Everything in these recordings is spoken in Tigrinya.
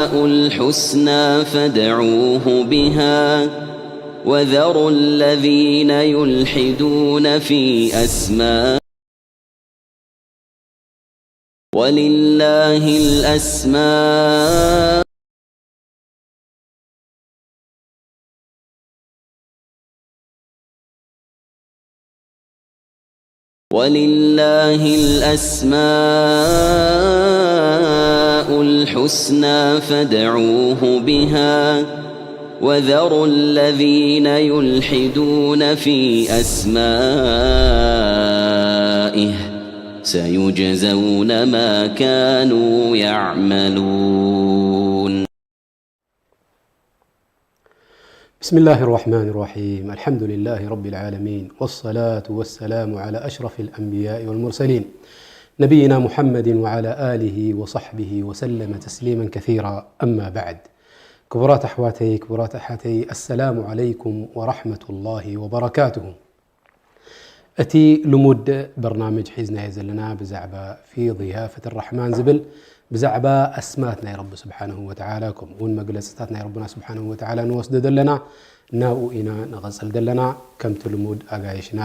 الحسنى فادعوه بها وذروا الذين يلحدون في أسمائه. ولله الأسماء ولله الأسماء الحسنى فادعوه بها وذروا الذين يلحدون في أسمائه سيجزون ما كانوا يعملون. بسم الله الرحمن الرحيم. الحمد لله رب العالمين، والصلاة والسلام على أشرف الأنبياء والمرسلين، نبينا محمد وعلى آله وصحبه وسلم تسليما كثيرا. أما بعد. ክቡራት ኣሕዋተይ፣ ክቡራት ኣሓተይ፣ السلام عليكم ورحمة الله وبركاته. እቲ ልሙድ በርናምጅ ሒዝናዮ ዘለና ብዛዕባ في ضيافة الرحمن ዝብል፣ ብዛዕባ ኣስማት ናይ ረቢ ስብሓንሁ ወተዓላ፣ ከምኡ እውን መግለፅታት ናይ ረብና ስብሓንሁ ወተዓላ ንወስዶ ዘለና፣ ናብኡ ኢና ንቐፅል ዘለና። ከምቲ ልሙድ ኣጋይሽና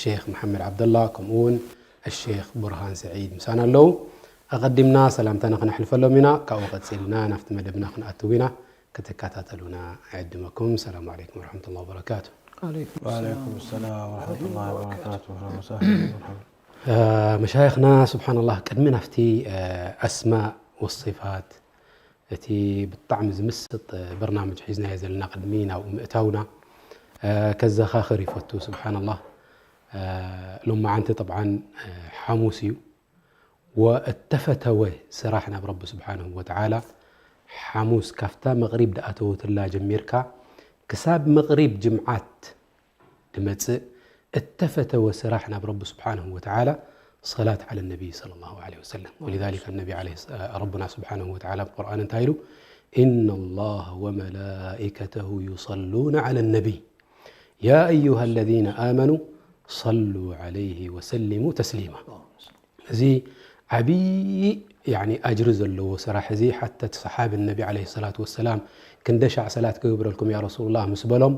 ሼክ መሓመድ ዓብደላ ከምኡ እውን ሼክ ቡርሃን ሰዒድ ምሳና ኣለዉ። ኣቐዲምና ሰላምታና ክነሕልፈሎም ኢና። ካብኡ ቀፂልና ናብቲ መደብና ክንኣትው ኢና። ክትከታተሉና እዕድመኩም። ሰላም ዓለይኩም ወረሕመቱላሂ ወበረካቱ። عليكم وعليكم السلام ورحمة الله وبركاته. أهلا وسهلا. مرحبا. መሻይኽና ስብሓንላህ፣ ቅድሚ ናብቲ ኣስማእ ወሲፋት፣ እቲ ብጣዕሚ ዝምስጥ በርናምጅ ሒዝናዮ ዘለና፣ ቅድሚ ናብኡ ምእታውና ከዘኻኽር ይፈቱ። ስብሓንላህ፣ ሎማዓንቲ ጠብዓን ሓሙስ እዩ። ወእተፈተወ ስራሕ ናብ ረቢ ስብሓንሁ ወተዓላ ሓሙስ ካብታ መቕሪብ ድኣተወትላ ጀሚርካ ክሳብ መቕሪብ ጅምዓት ድመጽእ እተፈተወ ስራሕ ናብ ረቢ ስብሓንሁ ወተዓላ ሰላት ዓለ ነቢይ ሰለላሁ ዓለይሂ ወሰለም። ወሊዛሊከ ነቢ ዓለይሂ ሰ-፣ ረቡና ስብሓንሁ ወተዓላ ኣብ ቁርኣን እንታይ ኢሉ? ኢነ ላህ ወመላኢከተሁ ዩሰሉነ ዓለ ነቢይ ያ አዩሃ ለዚነ ኣመኑ ሰሉ ዓለይሂ ወሰሊሙ ተስሊማ። እዚ ዓብዪ ያኒ ኣጅሪ ዘለዎ ስራሕ እዚ። ሓታ እቲ ሰሓቢ ነቢ ዓለይሂ ሰላቱ ወሰላም ክንደሻዕ ሰላት ክገብረልኩም ያ ረሱሉላህ ምስ በሎም፣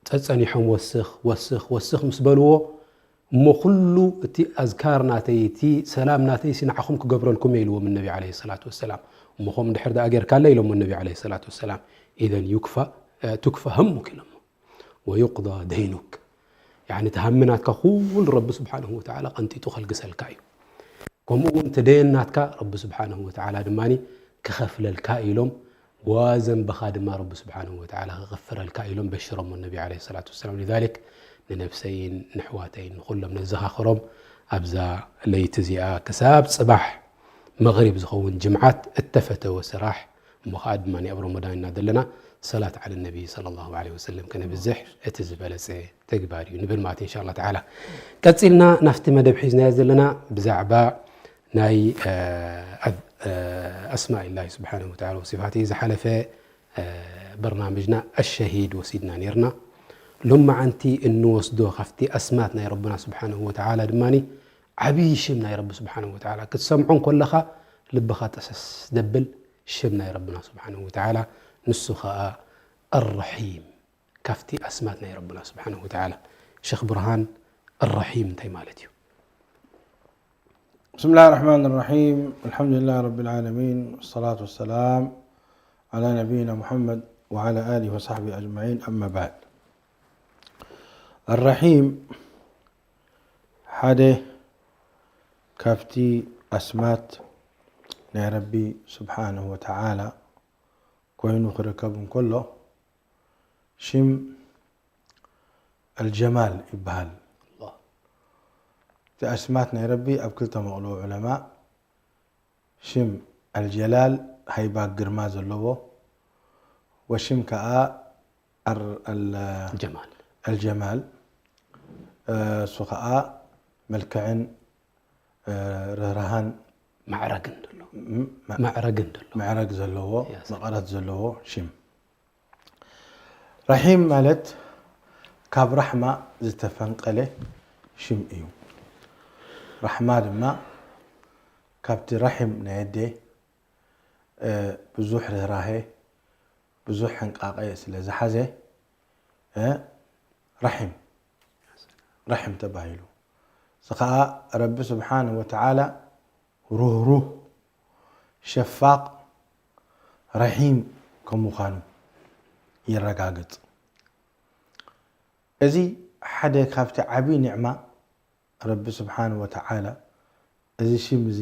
ጸጸኒሖም ወስኽ ወስኽ ወስኽ ምስ በልዎ፣ እሞ ኩሉ እቲ ኣዝካር ናተይ እቲ ሰላም ናተይ ሲ ንዓኹም ክገብረልኩም እየ ኢልዎም ነቢ ዓለይሂ ሰላቱ ወሰላም። እሞ ከምኡ እንድሕር ደኣ ጌርካለ ኢሎሞ ነቢ ዓለይሂ ሰላቱ ወሰላም፣ ኢዘን ዩክፋ ቱክፋ ህሙክ ኢሎሞ። ወዩቅዳ ደይኑክ። ያኒ እቲ ሃሚ ናትካ ኩሉ ረቢ ስብሓንሁ ወተዓላ ቀንጢጡ ከልግሰልካ እዩ። ከምኡ እውን እቲ ደየን ናትካ ረቢ ስብሓንሁ ወተዓላ ድማ ክኸፍለልካ ኢሎም፣ ወዘንብኻ ድማ ረቢ ስብሓንሁ ወተዓላ ክቕፍረልካ ኢሎም በሽሮሞ ነቢ ዓለይሂ ሰላቱ ወሰላም። ሊዛሊክ ንነብሰይን ንሕዋተይን ንኹሎም ነዘኻኽሮም ኣብዛ ለይቲ እዚኣ ክሳብ ጽባሕ መቕሪብ ዝኸውን ጅምዓት እተፈተወ ስራሕ እሞ ኸዓ ድማ ኣብ ረመዳን ኢና ዘለና ሰላት ዓለ ነቢ ሰለላሁ ዓለይሂ ወሰለም ከነብዝሕ እቲ ዝበለፀ ተግባር እዩ ንብል ማለት ኢንሻ ኣላህ ተዓላ። ቀፂልና ናብቲ መደብ ሒዝናዮ ዘለና ብዛዕባ ናይ ኣስማኢላሂ ስብሓነሁ ወተዓላ ወሲፋት እዩ። ዝሓለፈ በርናምጅና ኣሸሂድ ወሲድና ነይርና። ሎማዓንቲ እንወስዶ ካብቲ ኣስማት ናይ ረብና ስብሓነሁ ወተዓላ ድማ ዓብዪ ሽም ናይ ረቢ ስብሓነሁ ወተዓላ ክትሰምዖ እንከለኻ ልብኻ ጠሰስ ደብል ሽም ናይ ረብና ስብሓነሁ ወተዓላ ንሱ ኸዓ ኣረሒም ካብቲ ኣስማት ናይ ረብና ስብሓነሁ ወተዓላ። ሸኽ ብርሃን ኣረሒም እንታይ ማለት እዩ? بسم الله الرحمن الرحيم. الحمد لله رب العالمين، والصلاة والسلام على نبينا محمد وعلى آله وصحبه أجمعين. أما بعد. الرحيم ሓደ ካብቲ ኣስማት ናይ ረቢ ስብሓነሁ ወተዓላ ኮይኑ ክርከብ እንከሎ ሽም ኣልጀማል ይበሃል። እቲ ኣስማት ናይ ረቢ ኣብ ክልተ መቕልዎ ዑለማ ሽም ኣልጀላል ሃይባ ግርማ ዘለዎ ወሽም ከዓ ኣር- ኣል- ጀማል ኣልጀማል እሱ ከዓ መልክዕን ርህራሃን ማዕረግን ደሎ ም- ማ- ማዕረግን ደሎ መዕረግ ዘለዎ Yes. መቐረት ዘለዎ ሽም። ረሒም ማለት ካብ ራሕማ ዝተፈንቀለ ሽም እዩ። ራሕማ ድማ ካብቲ ረሒም ናይ ኣደ እ፣ ብዙሕ ርህራሄ፣ ብዙሕ ሕንቃቐ ስለ ዝሓዘ፣ እ፣ ረሒም፣ ረሒም ተባሂሉ። እዚ ኸኣ ረቢ ስብሓንሁ ወተዓላ ሩህሩህ፣ ሸፋቕ፣ ረሒም ከም ምዃኑ የረጋግጽ። እዚ ሓደ ካብቲ ዓቢ ኒዕማ ረቢ ስብሓንሁ ወተዓላ፣ እዚ ሽም እዚ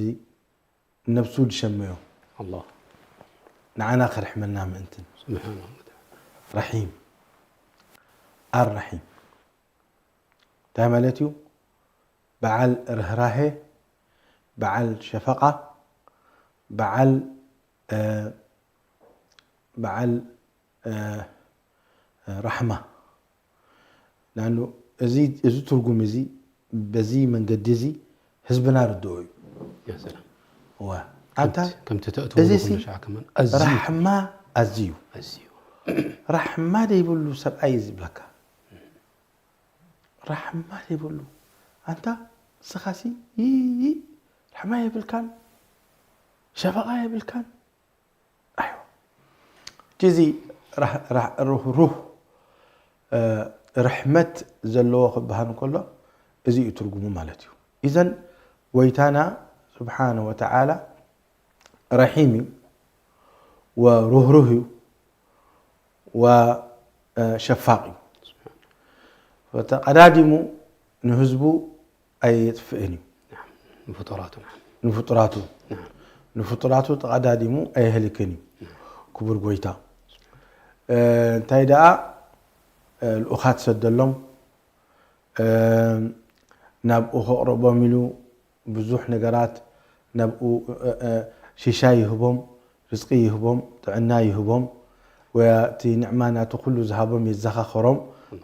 ነብሱ ዝሸመዮ፣ ኣላህ ንዓና ክርሕመና ምእንትን። ስብሓን ወተዓላ። ረሒም፣ ኣር ረሒም እንታይ ማለት እዩ? በዓል ርህራሄ፣ በዓል ሸፈቓ፣ በዓል፣ እ፣ በዓል፣ እ፣ ራሕማ። ንኣኑ እዚ፣ እዚ ትርጉም እዚ በዚ መንገዲ እዚ ህዝብና ርድኦ እዩ። ያ ሰላም። ዋ፣ ኣንታ ከምቲ ተእትዎ እዚ ሲ ኩሉ ሻዕ ከማን ኣዝዩ ራሕማ ኣዝዩ ኣዝዩ ራሕማ ዘይብሉ ሰብኣይ እዩ ዝብለካ። ራሕማ ዘይብሉ ኣንታ ስኻሲ ይይ ራሕማ የብልካን፣ ሸፈቓ የብልካን። ኣይዋ፣ እቲ እዚ ራህ- ራህ- ሩህ ሩህ እ፣ ርሕመት ዘለዎ ክበሃል እንከሎ እዚ እዩ ትርጉሙ ማለት እዩ። ኢዘን ጎይታና ስብሓነ ወተዓላ ረሒም እዩ፣ ወሩህሩህ እዩ፣ ወሸፋቕ እዩ። ተቐዳዲሙ ንህዝቡ ኣየጥፍእን እዩ። ንፍጡራቱ ንዓም ንፍጡራቱ ንዓም ንፍጡራቱ ተቐዳዲሙ ኣየህልክን እዩ። ክቡር ጎይታ እ፣ እንታይ ደኣ እ፣ ልኡኻት ሰደሎም እ፣ ናብኡ ከቕርቦም ኢሉ ብዙሕ ነገራት ናብኡ እ፣ እ፣ ሽሻይ ይህቦም፣ ርዝቂ ይህቦም፣ ጥዕና ይህቦም፣ ወቲ ንዕማ ናቱ ኩሉ ዝሃቦም የዘኻኸሮም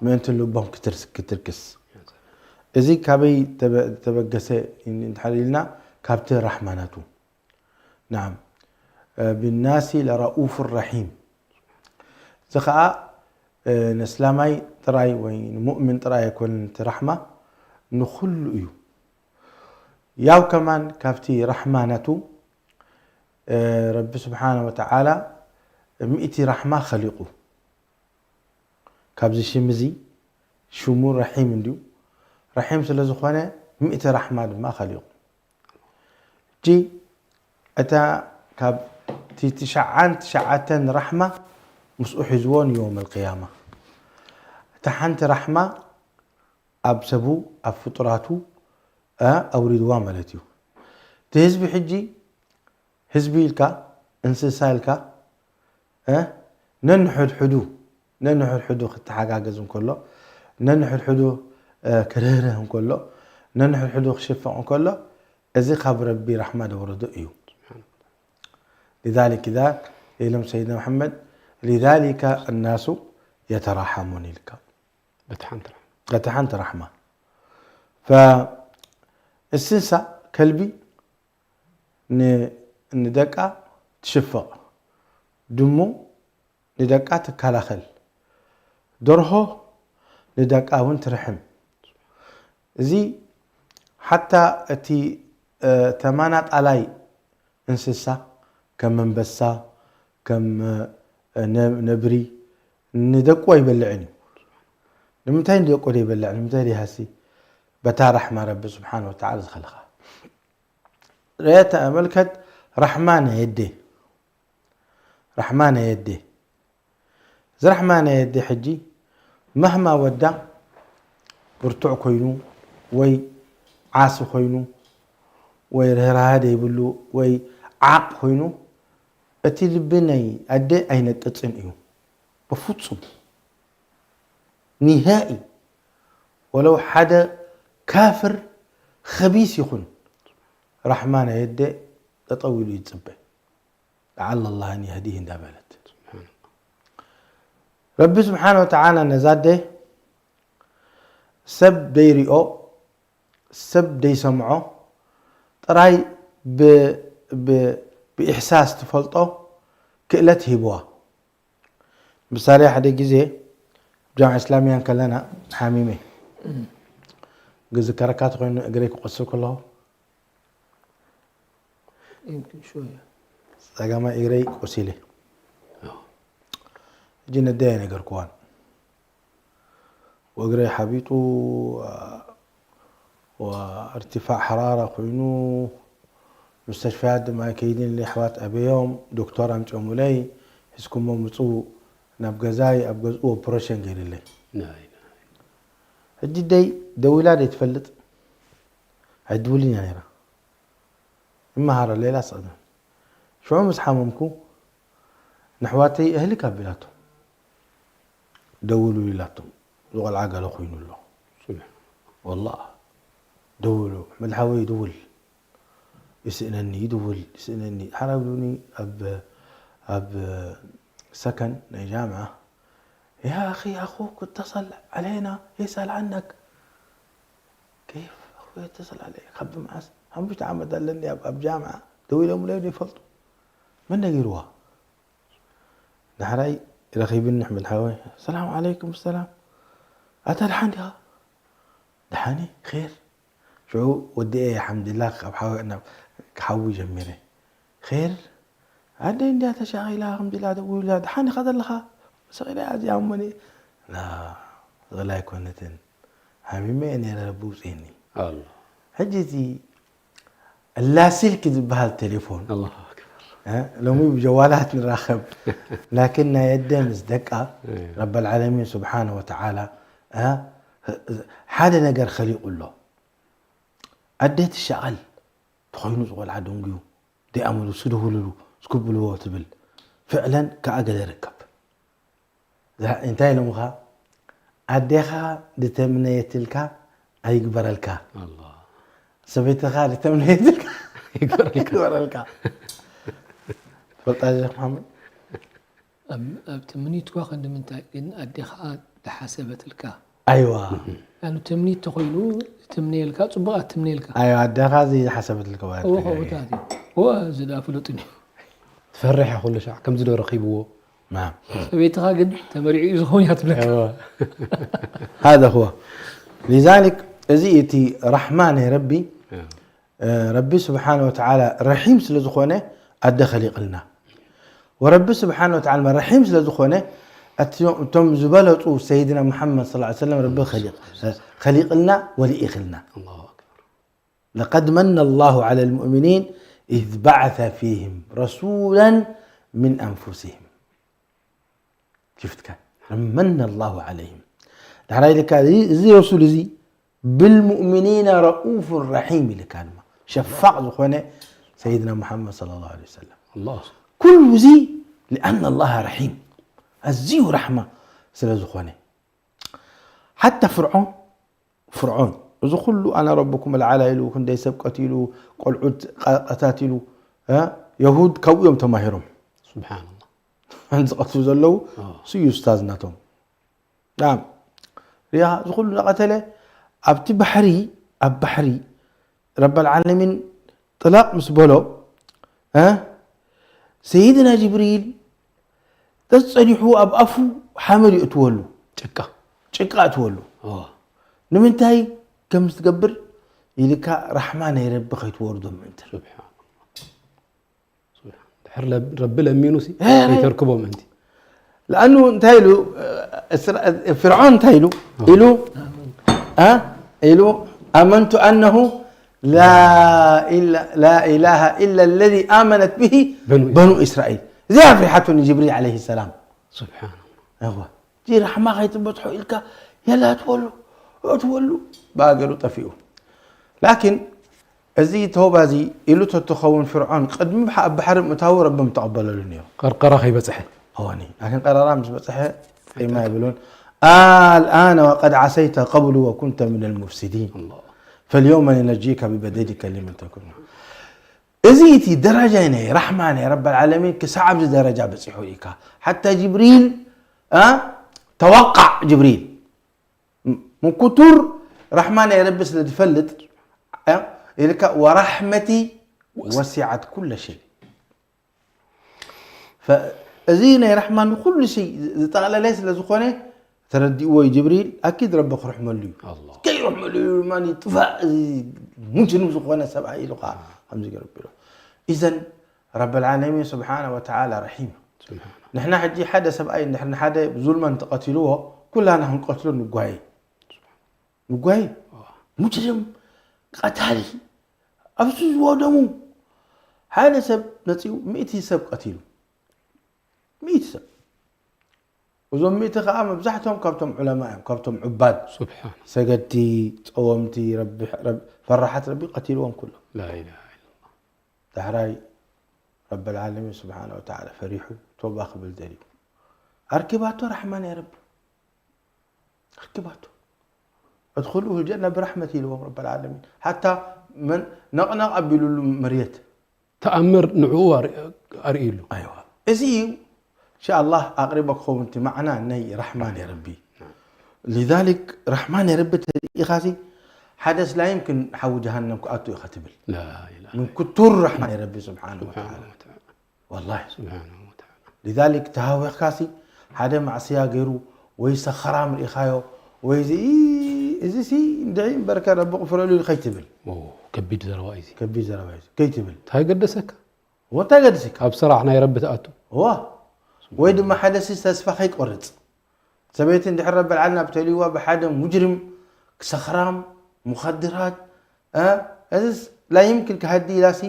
ምእንቲ ልቦም ክትርስ- ክትርክስ። እዚ ካበይ ተበ- ተበገሰ እንድሕር ኢልና ካብቲ ራሕማ ናቱ። ናዓም ብናሲ ለረኡፍ ረሒም። እዚ ኸዓ ነስላማይ ጥራይ ወይ ንሙእምን ጥራይ ኣይኮነን እቲ ራሕማ ንኹሉ እዩ። ያው ከማን ካብቲ ራሕማ ናቱ ረቢ ስብሓነ ወተዓላ ሚእቲ ራሕማ ኸሊቑ። ካብዚ ሽም እዚ ሽሙ ረሒም እንድዩ። ረሒም ስለ ዝኾነ ሚእቲ ራሕማ ድማ ኸሊቑ። ሕጂ እታ ካብ እቲ ትሽዓን ትሽዓተን ራሕማ ምስኡ ሒዝዎ ንየውመል ቅያማ። እታ ሓንቲ ራሕማ ኣብ ሰቡ ኣብ ፍጡራቱ እ፣ ኣውሪድዋ ማለት እዩ። እቲ ህዝቢ ሕጂ ህዝቢ ኢልካ እንስሳ ኢልካ እ፣ ነንሕድሕዱ ነንሕድሕዱ ክተሓጋገዝ እንከሎ ነንሕድሕዱ እ፣ ክርህርህ እንከሎ ነንሕድሕዱ ክሽፈቕ እንከሎ እዚ ካብ ረቢ ራሕማ ዘውረዶ እዩ። لذلك إذا ኢሎም ሰይድና መሓመድ لذلك الناس يتراحمون ኢልካ በቲ ሓንቲ ራሕማ በቲ ሓንቲ ራሕማ እንስሳ ከልቢ ን- ንደቃ ትሽፍቕ፣ ድሙ ንደቃ ትከላኸል፣ ደርሆ ንደቃ እውን ትርሕም። እዚ ሓታ እቲ እ፣ ተማናጣላይ እንስሳ ከም ኣንበሳ ከም እ፣ ነ- ነብሪ ንደቁ ኣይበልዕን እዩ። ንምንታይ ንደቁ ዘይበልዕ? ንምንታይ ዘይሃሲ? በታ ራሕማ ረቢ ስብሓን ወተዓላ ዝኸልኻ ርአ ተመልከት። ራሕማ ናይ ኣደ ራሕማ ናይ ኣደ እዚ ራሕማ ናይ ኣደ ሕጂ ማህማ ወዳ ብርቱዕ ኮይኑ ወይ ዓሲ ኮይኑ ወይ ርህራሃ ዘይብሉ ወይ ዓቕ ኮይኑ እቲ ልቢ ናይ ኣደ ኣይነቅጽን እዩ ብፍጹም። ኒሃኢ ወለው ሓደ ካፍር ኸቢስ ይኹን ራሕማ ናይ ኣደ ጠጠው ኢሉ ይጽበ። ለዓለ ላህ ኣን የህዲህ እንዳበለት ረቢ ስብሓን ወተዓላ ነዛ ኣደ ሰብ ደይሪኦ ሰብ ደይሰምዖ ጥራይ ብ- ብ- ብኢሕሳስ ትፈልጦ ክእለት ሂብዋ። ምሳሌ ሓደ ግዜ ጃምዓ እስላሚያ ከለና ሓሚመ ግዝከረካ ተኮይኑ እግረይ ክቆስል ከለኹ يمكن شوية ጸጋማይ እግረይ ቆሲለ። ሕጂ ነደይ ኣይነገርክዋን። ወእግረይ ሓቢጡ፣ ወእርትፋዕ ሓራራ ኮይኑ፣ ሙስተሽፈያት ድማ ከይድን ኢለ ኣሕዋት ኣበዮም፣ ዶክተር ኣምጺኦሙለይ፣ ሒዝኩሞ ምጹ ናብ ገዛይ፣ ኣብ ገዝኡ ኦፕረሽን ገይርለይ። ናይ፣ ናይ። ሕጂ ደይ ደዊላ ደይ ትፈልጥ? ኣይትድውልን እያ ነይራ። ይመሃረ ሌላ ስቕድም። ሽዑ ምስ ሓመምኩ፣ ንኣሕዋተይ እህልክ ኣቢላቶም። ደውሉ ኢላቶም። ዝቖልዓ ገለ ኮይኑ ኣሎ። ስብሓን። ወላሂ። ደውሉ። ኣሕመድ ሓወይ ይድውል። ይስእነኒ፣ ይድውል፣ ይስእነኒ። ሓራብ ዱኒ ኣብ፣ ኣብ ሰከን ናይ ጃምዓ። يا أخي، أخوك اتصل علينا يسأل عنك. كيف أخوي يتصل علي؟ ካብ መዓስ ሓሙሽተ ዓመት ኣለኒ ኣብ፣ ኣብ ጃምዓ። ደዊሎምለይ ዶ ይፈልጡ? መን ነጊርዋ? ዳሕራይ ረኺብኒ ኣሕመድ ሓወይ። ሰላም ዓለይኩም ሰላም። ኣታ ደሓን ዲኻ? ደሓን እየ፣ ኼር። ሽዑ ወዲኤ፣ ኣልሓምዱሊላህ፣ ካብ ሓወይ ናብ ክሓዊ ጀሚረ። ኼር? ኣደይ እንድያ ተሻቒላ፣ ከምዚ ኢላ ደዊላ፣ ደሓን ኢኻ ዘለኻ? ስቕ ኢለ እዚኣ እሞኒ። ላ፣ ስቕ ኢላ ኣይኮነትን። ሓሚመ እየ ነይረ፣ ረቢ ውፅእኒ። ኣላ። ሕጂ እቲ ላሲልክ ዝበሃል ቴሌፎን፣ ኣላሁ ኣክበር። እ፣ ሎሚ ብጀዋላት ንራኸብ። ላኪን ናይ ኣደ ምስ ደቃ፣ እየ። ረበል ዓለሚን ስብሓነ ወተዓላ፣ እ፣ ሓደ ነገር ኸሊቑ ኣሎ። ኣደ ትሻቐል፣ ተኾይኑ ዝቖልዓ ደንጉዩ፣ ደይኣመሉ ስደውልሉ፣ ስኩብልዎ ትብል። ፍዕለን ከኣ ገለ ርከብ። ዝሃ-፣ እንታይ ኢሎምኻ? ኣዴኻ ዝተምነየትልካ ኣይግበረልካ። ኣላ። ሰበይትኻ ዝተምነየትልካ ይግበረልካ። ይግበረልካ። ትፈልጣ ሸኽ መሓመድ? ኣብ፣ ኣብ ትምኒትኳ ክንዲ ምንታይ ግን ኣዴኻ ዝሓሰበትልካ። ኣይዋ። ያኑ ትምኒት ተኾይኑ ትምነየልካ፣ ጽቡቕ ትምነየልካ። ኣይዋ፣ ኣዴኻ እዚ ዝሓሰበትልካ እዋ እዎ፣ ትምነየልካ። ከውታት እዩ። እዎ፣ እዚ ደኣ ፍሉጥን እዩ። ትፈርሕ እያ ኩሉ ሻዕ፣ ከምዚ ዶ ረኺብዎ? ናም። ሰበይትኻ ግን ተመሪዑ እዩ ዝኸውን እያ ትብለካ። እዋ። هذا هو. لذلك፣ እዚ እቲ ራሕማ ናይ ረቢ፣ እያ። እ፣ ረቢ ስብሓነ ወተዓላ ረሒም ስለ ዝኾነ ኣደ ኸሊቕልና። ወረቢ ስብሓነ ወተዓላ ረሒም ስለ ዝኾነ፣ እቲ-፣ እቶም ዝበለጹ ሰይድና ሙሓመድ ሰለላሁ ዐለይሂ ወሰለም ረቢ ኸሊቕ-፣ ኸሊቕልና ወልኢኽልና። ኣላሁ ኣክበር። لقد من الله على المؤمنين إذ بعث فيهم رسولا من أنفسهم. ሽፍትካ፣ من الله عليهم። ዳሕራይ ኢልካ፣ እዚ፣ እዚ ረሱል እዚ بالمؤمنين رؤوف رحيم ኢልካ ድማ። ሸፋቕ ዝኾነ ሰይድና ሙሓመድ ሰለላሁ ዐለይሂ ወሰለም። ኣላሁ። ኩሉ እዚ لأن الله رحيم። ኣዝዩ ራሕማ ስለ ዝኾነ። ሓታ ፍርዖን፣ ፍርዖን፣ እዚ ኩሉ ኣነ ረብኩም ኣልዓላ ኢሉ፣ ክንደይ ሰብ ቀቲሉ፣ ቆልዑት ቀ-፣ ቀታቲሉ፣ እ፣ የሁድ ካብኡ እዮም ተማሂሮም። ሱብሓነላህ። ዝቐትሉ ዘለዉ፣ ኣዎ። እሱ እዩ ኡስታዝ ናቶም። ናም። ሪኣ፣ እዚ ኩሉ እናቐተለ፣ ኣብቲ ባሕሪ፣ ኣብ ባሕሪ፣ ረበል ዓለሚን ጥላቕ ምስ በሎ፣ እ፣ ሰይድና ጅብሪል ተጸኒሑ ኣብ ኣፉ ሓመድ የእትወሉ። ጭቃ። ጭቃ እትወሉ። ኣዎ። ንምንታይ ከም ዝትገብር ኢልካ ራሕማ ናይ ረቢ ከይትወርዶ ምእንቲ። ሱብሓን። ሱብሓን። ድሕር ለብ-፣ ረቢ ለሚኑ ሲ እ፣ እ። ከይተርክቦ ምእንቲ። ለኣኑ እንታይ ኢሉ፣ እስራ-፣ ፍርዖን እንታይ ኢሉ? ኣዎ። ኢሉ፣ እ? ኢሉ፣ ኣመንቱ ኣነሁ ላ ኢላ-፣ ላ ኢላሃ ኢላ ለዚ ኣመነት ብሂ በኑ በኑ እስራኤል። እዚኣ ኣፍሪሓቱ ንጅብሪል ዓለይሂ ሰላም። ሱብሓን። እወ። እዚ ራሕማ ከይትበጽሖ ኢልካ፣ የላ እትወሉ፣ እትወሉ፣ ብኣገሩ ጠፊኡ። ላኪን፣ እዚ ተውባ እዚ ኢሉ ተትኸውን ፍርዖን ቅድሚ ብሓ-፣ ኣብ ባሕሪ ምእታዉ ረቢ ምተቐበለሉ ነይሩ። ቀርቀራ ከይበጽሐ። እወኒ። ላኪን ቀረራ ምስ በጽሐ፣ ቂማ የብሉን። ኣልኣነ ወቀድ ዓሰይተ ቀብሉ ወኩንተ ሚነል ሙፍሲዲን። ኣላህ። ፈልየውመ ኑነጂከ ቢበደኒከ ሊመን ተኩን። እዚ እቲ ደረጃ ናይ ራሕማ ናይ ረበል ዓለሚን ክሳዕ ኣብዚ ደረጃ በጺሑ ኢካ። ሓታ ጅብሪል፣ አ፣ ተወቃዕ ጅብሪል። ም-፣ ምን ኩቱር ራሕማ ናይ ረቢ ስለ ዝፈልጥ፣ አ፣ ኢልካ፣ "ወራሕመቲ ወሲዐት ኩለ ሸይ።" ፈ-፣ እዚ ናይ ራሕማ ንኩሉ ሸይ ዝጠቕለለ ስለ ዝኾነ፣ ተረዲእዎ እዩ ጅብሪል፣ ኣኪድ ረቢ ክርሕመሉ እዩ። ኣላህ። ከይርሕመሉ እዩ ድማ ጥፋእ፣ እዚ ሙጅሪም ዝኾነ ሰብኣይ ኢሉ ከዓ ከምዚ ገይሩ ኣቢሉ። ኢዘን ረብ ልዓለሚን ስብሓነ ወተዓላ ረሒም። ንሕና ሕጂ ሓደ ሰብኣይ እንድሕር ንሓደ ብዙልመ እንተቐቲልዎ ኩላና ክንቀትሎ ንጓየ። ንጓየ። ሙጅርም፣ ቀታሊ፣ ኣብዚ ዝወደሙ ሓደ ሰብ መፂኡ ሚእቲ ሰብ ቀቲሉ። ሚእቲ ሰብ። እዞም ሚእቲ ከዓ መብዛሕትኦም ካብቶም ዑለማ እዮም፣ ካብቶም ዑባድ፣ ስብሓን ሰገድቲ፣ ፀወምቲ፣ ረቢ- ረብ- ፈራሓት ረቢ ቀቲልዎም ኩሎም። ላኢላሃ ኢለላህ። ዳሕራይ ረብ ልዓለሚን ስብሓነ ወተዓላ ፈሪሑ ቶባ ክብል ደልዩ። ኣርኪባቶ ራሕማ ናይ ረቢ። ኣርኪባቶ። እድኹሉ ልጀና ብራሕመት ኢልዎም ረብ ልዓለሚን። ሓታ መን ነቕነቕ ኣቢሉሉ መርየት። ተኣምር ንዕኡ ኣር- ኣርእዩሉ። ኣይዋ። እዚ እዩ እንሻኣላህ ኣቕሪበ ክኸውን እቲ ማዕና ናይ ራሕማ ናይ ረቢ። ሊዛሊክ ራሕማ ናይ ረቢ ተሪኢኻሲ ሓደስ ላይምክን ሓዊ ጀሃነም ክኣቱ ኢኻ ትብል። ላኢላሃ ምን ክቱር ራሕማ ናይ ረቢ ስብሓነ ወተዓላ። ወተዓላ። ወላሂ ስብሓን ወተዓላ። ሊዛሊክ ተሃዊኽካሲ ሓደ ማዕስያ ገይሩ ወይ ሰኸራም ርኢኻዮ ወይ እዚ እዚ ሲ እንድዒ እምበርከ ረቢ ቅፍረሉ ኢሉ ከይትብል። ኦ፣ ከቢድ ዘረባ እዩ እዚ። ከቢድ ዘረባ እዩ ከይትብል። እንታይ ገደሰካ? ወንታይ ገድሲካ ኣብ ስራሕ ናይ ረቢ ትኣቱ። ዋ ወይ ድማ ሓደ ሲ ተስፋ ከይቆርጽ። ሰበይቲ እንድሕር ረቢ ልዓልና ብተልይዋ ብሓደ ሙጅሪም፣ ሰኽራም፣ ሙኸድራት፣ እ፣ እዚስ ላ ይምክን ክሃዲ ኢላሲ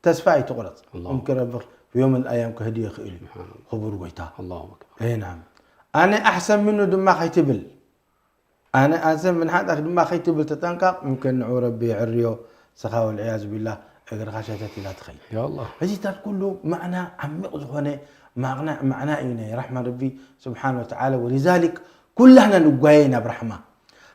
ተስፋ ኣይትቑረጽ። ኣላሁ ሙምኪን ረቢ ፊ ዮምን ኣያም ክህዲ ይኽእል እዩ። ክቡር ጎይታ። ኣላሁ ኣክበር። እይ ናም። ኣነ ኣሕሰን ምኑ ድማ ከይትብል። ኣነ ኣሕሰን ምን ሓጣክ ድማ ከይትብል ተጠንቀቕ። ሙምኪን ንዑ ረቢ የዕርዮ። ስኻ ወልዕያዝ ቢላህ እግርኻ ሸተት ኢላ ትኸይድ። ያ ኣላህ። እዚ ታል ኩሉ ማዕና ዓሚቕ ዝኾነ ማዕና ማዕና እዩ ናይ ራሕማን ረቢ ስብሓን ወተዓላ። ወሊዛሊክ ኩላህና ንጓየ ናብ ራሕማ።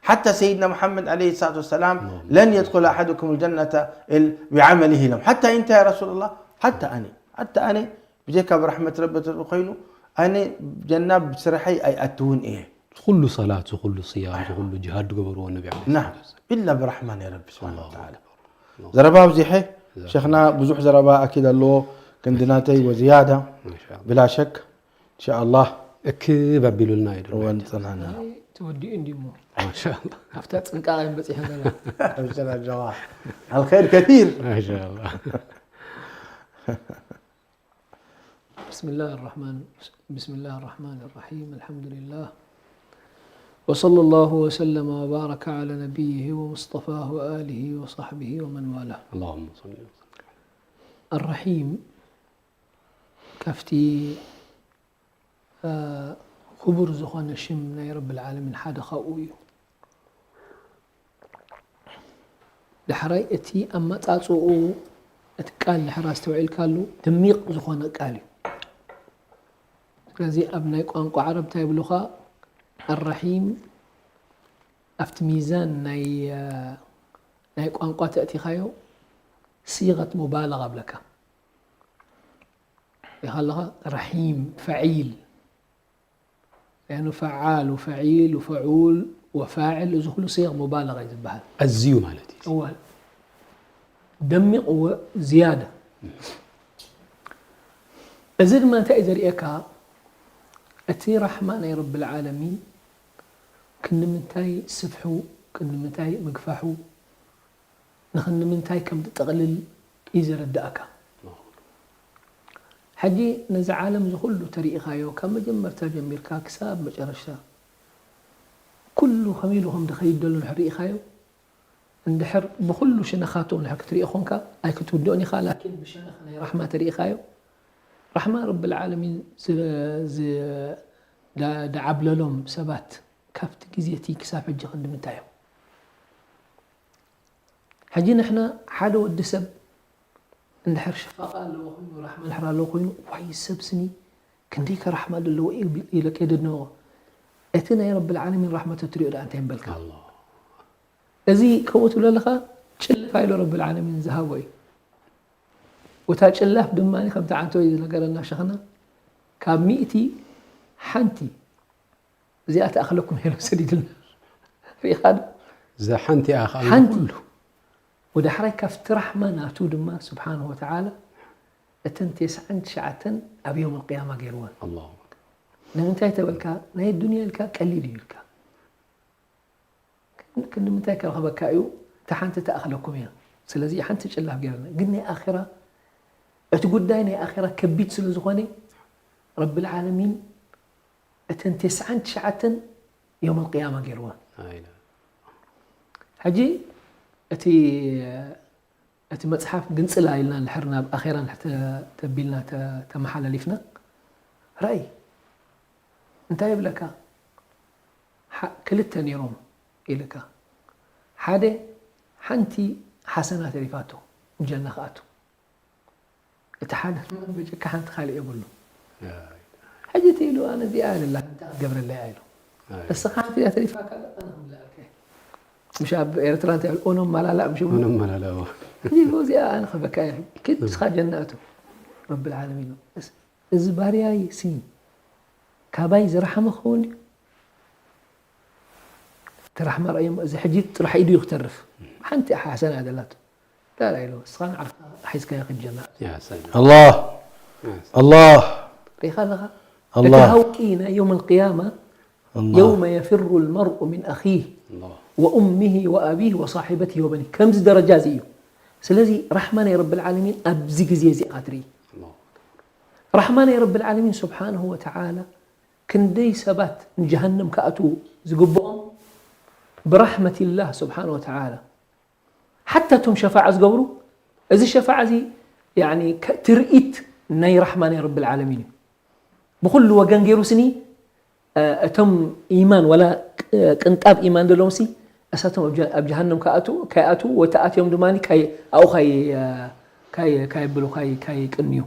ሓታ ሰይድና ሙሓመድ ዓለይሂ ሰላቱ ወሰላም ለን የድኹለ ኣሓዱኩም ልጀነተ እል ብዓመሊሂ ኢሎም። ሓታ እንታይ ያ ረሱሉላህ? ሓታ ኣነ ሓታ ኣነ ብጀካ ብራሕመት ረቢ ተዝኾይኑ ኣነ ጀና ብስርሐይ ኣይኣትውን እየ። ኩሉ ሰላት፣ ኩሉ ስያም፣ ኩሉ ጅሃድ ገበርዎ ነቢ ዓለይሂ ናም ሰላቱ ወሰላም። ኢላ ብራሕማን ረቢ ስብሓን ኣላሁ ወተዓላ። ኣክበር። ዘረባ ኣብዚሐ ሸኽና ብዙሕ ዘረባ ኣኪድ ኣለዎ ክንዲ ናተይ ወዝያዳ ማሻኣላህ። ብላ ሸክ እንሻኣላህ እክብ ኣቢሉልና እዩ ድማ። ወንፅናና ተወዲኡ እንዲሞ ማሻኣላህ። ኣብታ ጥንቃቐ እዮም በፂሖም ገና ኣብሽር ኣጆኻ ኣልኸይር ከቲር ማሻኣላህ። بسم الله الرحمن بسم الله الرحمن الرحيم الحمد لله وصلى الله وسلم وبارك على نبيه ومصطفاه وآله وصحبه ومن والاه. اللهم صل وسلم. الرحيم ካብቲ ክቡር ዝኾነ ሽም ናይ ረብ ልዓለሚን ሓደ ካብኡ እዩ። ዳሕራይ እቲ ኣመፃፅኡ እቲ ቃል ድሕር ኣስተውዒልካሉ ደሚቕ ዝኾነ ቃል እዩ። ስለዚ ኣብ ናይ ቋንቋ ዓረብ እንታይ ይብሉኻ? ኣራሒም ኣብቲ ሚዛን ናይ ናይ ቋንቋ ተእቲኻዮ ሲቐት ሙባለغ ኣብለካ ኢኻ ኣለኻ። ራሒም ፈዒል ያን ፈዓል ወፈዒል ወፈዑል ወፋዕል እዚ ኩሉ ሲቕ ሙባለغ እዩ ዝበሃል። ኣዝዩ ማለት እዩ። እወ ደሚቕ እወ ዝያዳ። እዚ ድማ እንታይ እዩ ዘርእየካ? እቲ ራሕማ ናይ ረብ ልዓለሚን ክንምንታይ ስፍሑ፣ ክንምንታይ ምግፋሑ፣ ንኽንምንታይ ከም ዝጠቕልል እዩ ዘረድኣካ። ሕጂ ነዚ ዓለም እዚ ኩሉ ተሪኢኻዮ ካብ መጀመርታ ጀሚርካ ክሳብ መጨረሽታ ኩሉ ከመይ ኢሉ ከም ዝኸይድ ዘሎ እንድሕር ርኢኻዮ እንድሕር ብኩሉ ሸነኻቱ እንድሕር ክትሪኦ ኮንካ ኣይክትውድኦን ኢኻ። ላኪን ብሸነኽ ናይ ራሕማ ተሪኢኻዮ ራሕማ ረብ ልዓለሚን ዝ- ዝ- ዳ- ዳዓብለሎም ሰባት ካብቲ ግዜ እቲ ክሳብ ሕጂ ክንዲ ምንታይ እዮም? ሕጂ ንሕና ሓደ ወዲ ሰብ እንድሕር ሽቓቓ ኣለዎ ኮይኑ ራሕማ እንድሕር ኣለዎ ኮይኑ ዋይ ሰብ ስኒ ክንደይከ ራሕማ ዘለዎ ኢለ ከይደድንኦ እቲ ናይ ረብ ልዓለሚን ራሕማ ተትሪኦ ደኣ እንታይ ምበልካ? ኣላህ። እዚ ከምኡ ትብሎ ኣለኻ ጭልፍ ኣይሎ ረብ ልዓለሚን ዝሃቦ እዩ። ወታ ጭላፍ ድማ ከምቲ ዓንቶ እዩ ዝነገረና ሸኽና ካብ ሚእቲ ሓንቲ እዚኣ ትኣኽለኩም ኢሎም ሰዲድልና። ርኢኻ ዶ? እዛ ሓንቲ እያ ከኣ ሓንቲ ኩሉ። ወዳሕራይ ካብቲ ራሕማ ናቱ ድማ ስብሓንሁ ወተዓላ እተን ቴስዓን ትሽዓተን ኣብ የውም ቅያማ ገይርወን። ኣላሁ። ንምንታይ ተበልካ ናይ ዱንያ ኢልካ ቀሊል እዩ ኢልካ ክንዲ ምንታይ ከረኽበካ እዩ? እታ ሓንቲ ትኣኽለኩም እያ። ስለዚ ሓንቲ ጭላፍ ገይርና ግን ናይ ኣኺራ እቲ ጉዳይ ናይ ኣኼራ ከቢድ ስለ ዝኾነ ረብል ዓለሚን እተን ተስዓን ትሽዓተን የውመል ቅያማ ገይርወን። ሕጂ እቲ እቲ መጽሓፍ ግንጽላ ኢልና እንድሕር ናብ ኣኼራ እንድሕር ተ- ተቢልና ተ- ተመሓላሊፍና ራእይ እንታይ ይብለካ? ሓ- ክልተ ነይሮም ኢልካ ሓደ ሓንቲ ሓሰና ተሪፋቶ ጀና ክኣቱ እቲ ሓደ በጀካ ሓንቲ ካልእ የብሉ። ሕጂ እቲ ኢሉ ኣነ እዚኣ ኣለላ እንታይ ክገብረለያ ኢሉ እስኻ ሓንቲ እያ ተሪፋካ ኣላ ኣነ ክምልኣልካ እየ። ምሽ ኣብ ኤርትራ እንታይ ይብል ኦኖም ማላላ ምሽ ይብሉ። ምንም መላለዎ እዚ እኮ እዚኣ ኣነ ክበካ እየ ኪድ እስኻ ጀና እቱ ረብል ዓለሚን እዚ ባርያይ ሲ ካባይ ዝረሓመ ክኸውን ድዩ? ተራሕማ ረእዮም እዚ ሕጂ ጥራሕ ኢዱ እዩ ክተርፍ ሓንቲ ሓሰና እያ ዘላቶ ላላ ኢሉ እስኻ ንዓኻ ሒዝካዮ ክትጀና يا سلام الله الله ሪኻ ኣለኻ እቲ الله ሃውቂ ናይ يوم القيامة الله يوم يفر المرء من أخيه وأمه وأبيه وصاحبته وبنيه ከምዚ ደረጃ እዚ እዩ ስለዚ ራሕማ ናይ ረብል ዓለሚን ኣብዚ ግዜ እዚ ኢኻ ትርኢ ራሕማ ናይ ረብል ዓለሚን ስብሓንሁ ወተዓላ ክንደይ ሰባት ንጀሃነም ክኣትዉ ዝግብኦም ብራሕመትላህ ስብሓን ወተዓላ ሓታ እቶም ሸፋዓ ዝገብሩ እዚ ሸፋዓ እዚ ያኒ ከ- ትርኢት ናይ ራሕማ ናይ ረብል ዓለሚን እዩ ብኩሉ ወገን ገይሩ ስኒ እ፣ እቶም ኢማን ወላ ቅ- ቅንጣብ ኢማን ዘለዎም ሲ እሳቶም ኣብ ጀ- ኣብ ጀሃነም ከኣትዉ ከይኣትዉ ወይ ተኣትዮም ድማ ካይ ኣብኡ ካይ እ፣ ካይ ካየብሉ ካይ ካይቅንዩ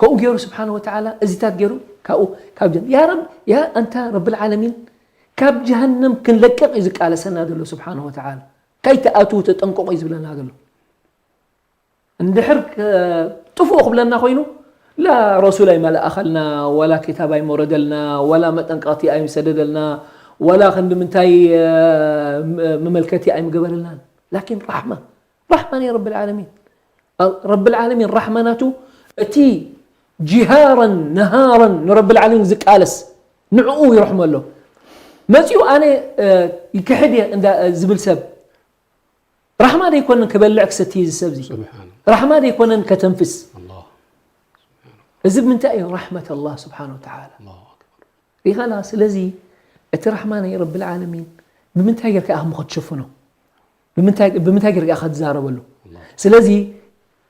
ከምኡ ገይሩ ስብሓን ወተዓላ እዚታት ገይሩ ካብኡ ካብ ጀን ያ ረብ ያ ኣንታ ረብል ዓለሚን ካብ ጀሃነም ክንለቅቕ እዩ ዝቃለሰና ዘሎ ስብሓን ወተዓላ ካይተኣትዉ ተጠንቀቑ እዩ ዝብለና ዘሎ እንድሕር ጥፉእ ክብለና ኮይኑ ላ ረሱል ኣይመለኣኸልና ወላ ክታብ ኣይመውረደልና ወላ መጠንቀቕቲ ኣይምሰደደልና ወላ ክንዲ ምንታይ መመልከቲ ኣይምገበረልናን ላኪን ራሕማ ራሕማ ናይ ረብል ዓለሚን ረብል ዓለሚን ራሕማ ናቱ እቲ ጅሃረን ነሃረን ንረብል ዓለሚን ዝቃለስ ንዕኡ ይረሕሞ ኣሎ መፂኡ ኣነ ይክሕድ እየ ዝብል ሰብ ራሕማ ደይኮነን ክበልዕ ክሰቲ እዚ ሰብ እዚ سبحان ራሕማ ደይኮነን ከተንፍስ الله እዚ ብምንታይ እዩ ራሕመት ኣላህ ስብሓን ወተዓላ الله أكبر ሪኻና ስለዚ እቲ ራሕማ ናይ ረብል ዓለሚን ብምንታይ ጌርካ ኢኻ እሞ ክትሽፍኖ ብምንታይ ብምንታይ ጌርካ ኢኻ ክትዛረበሉ ስለዚ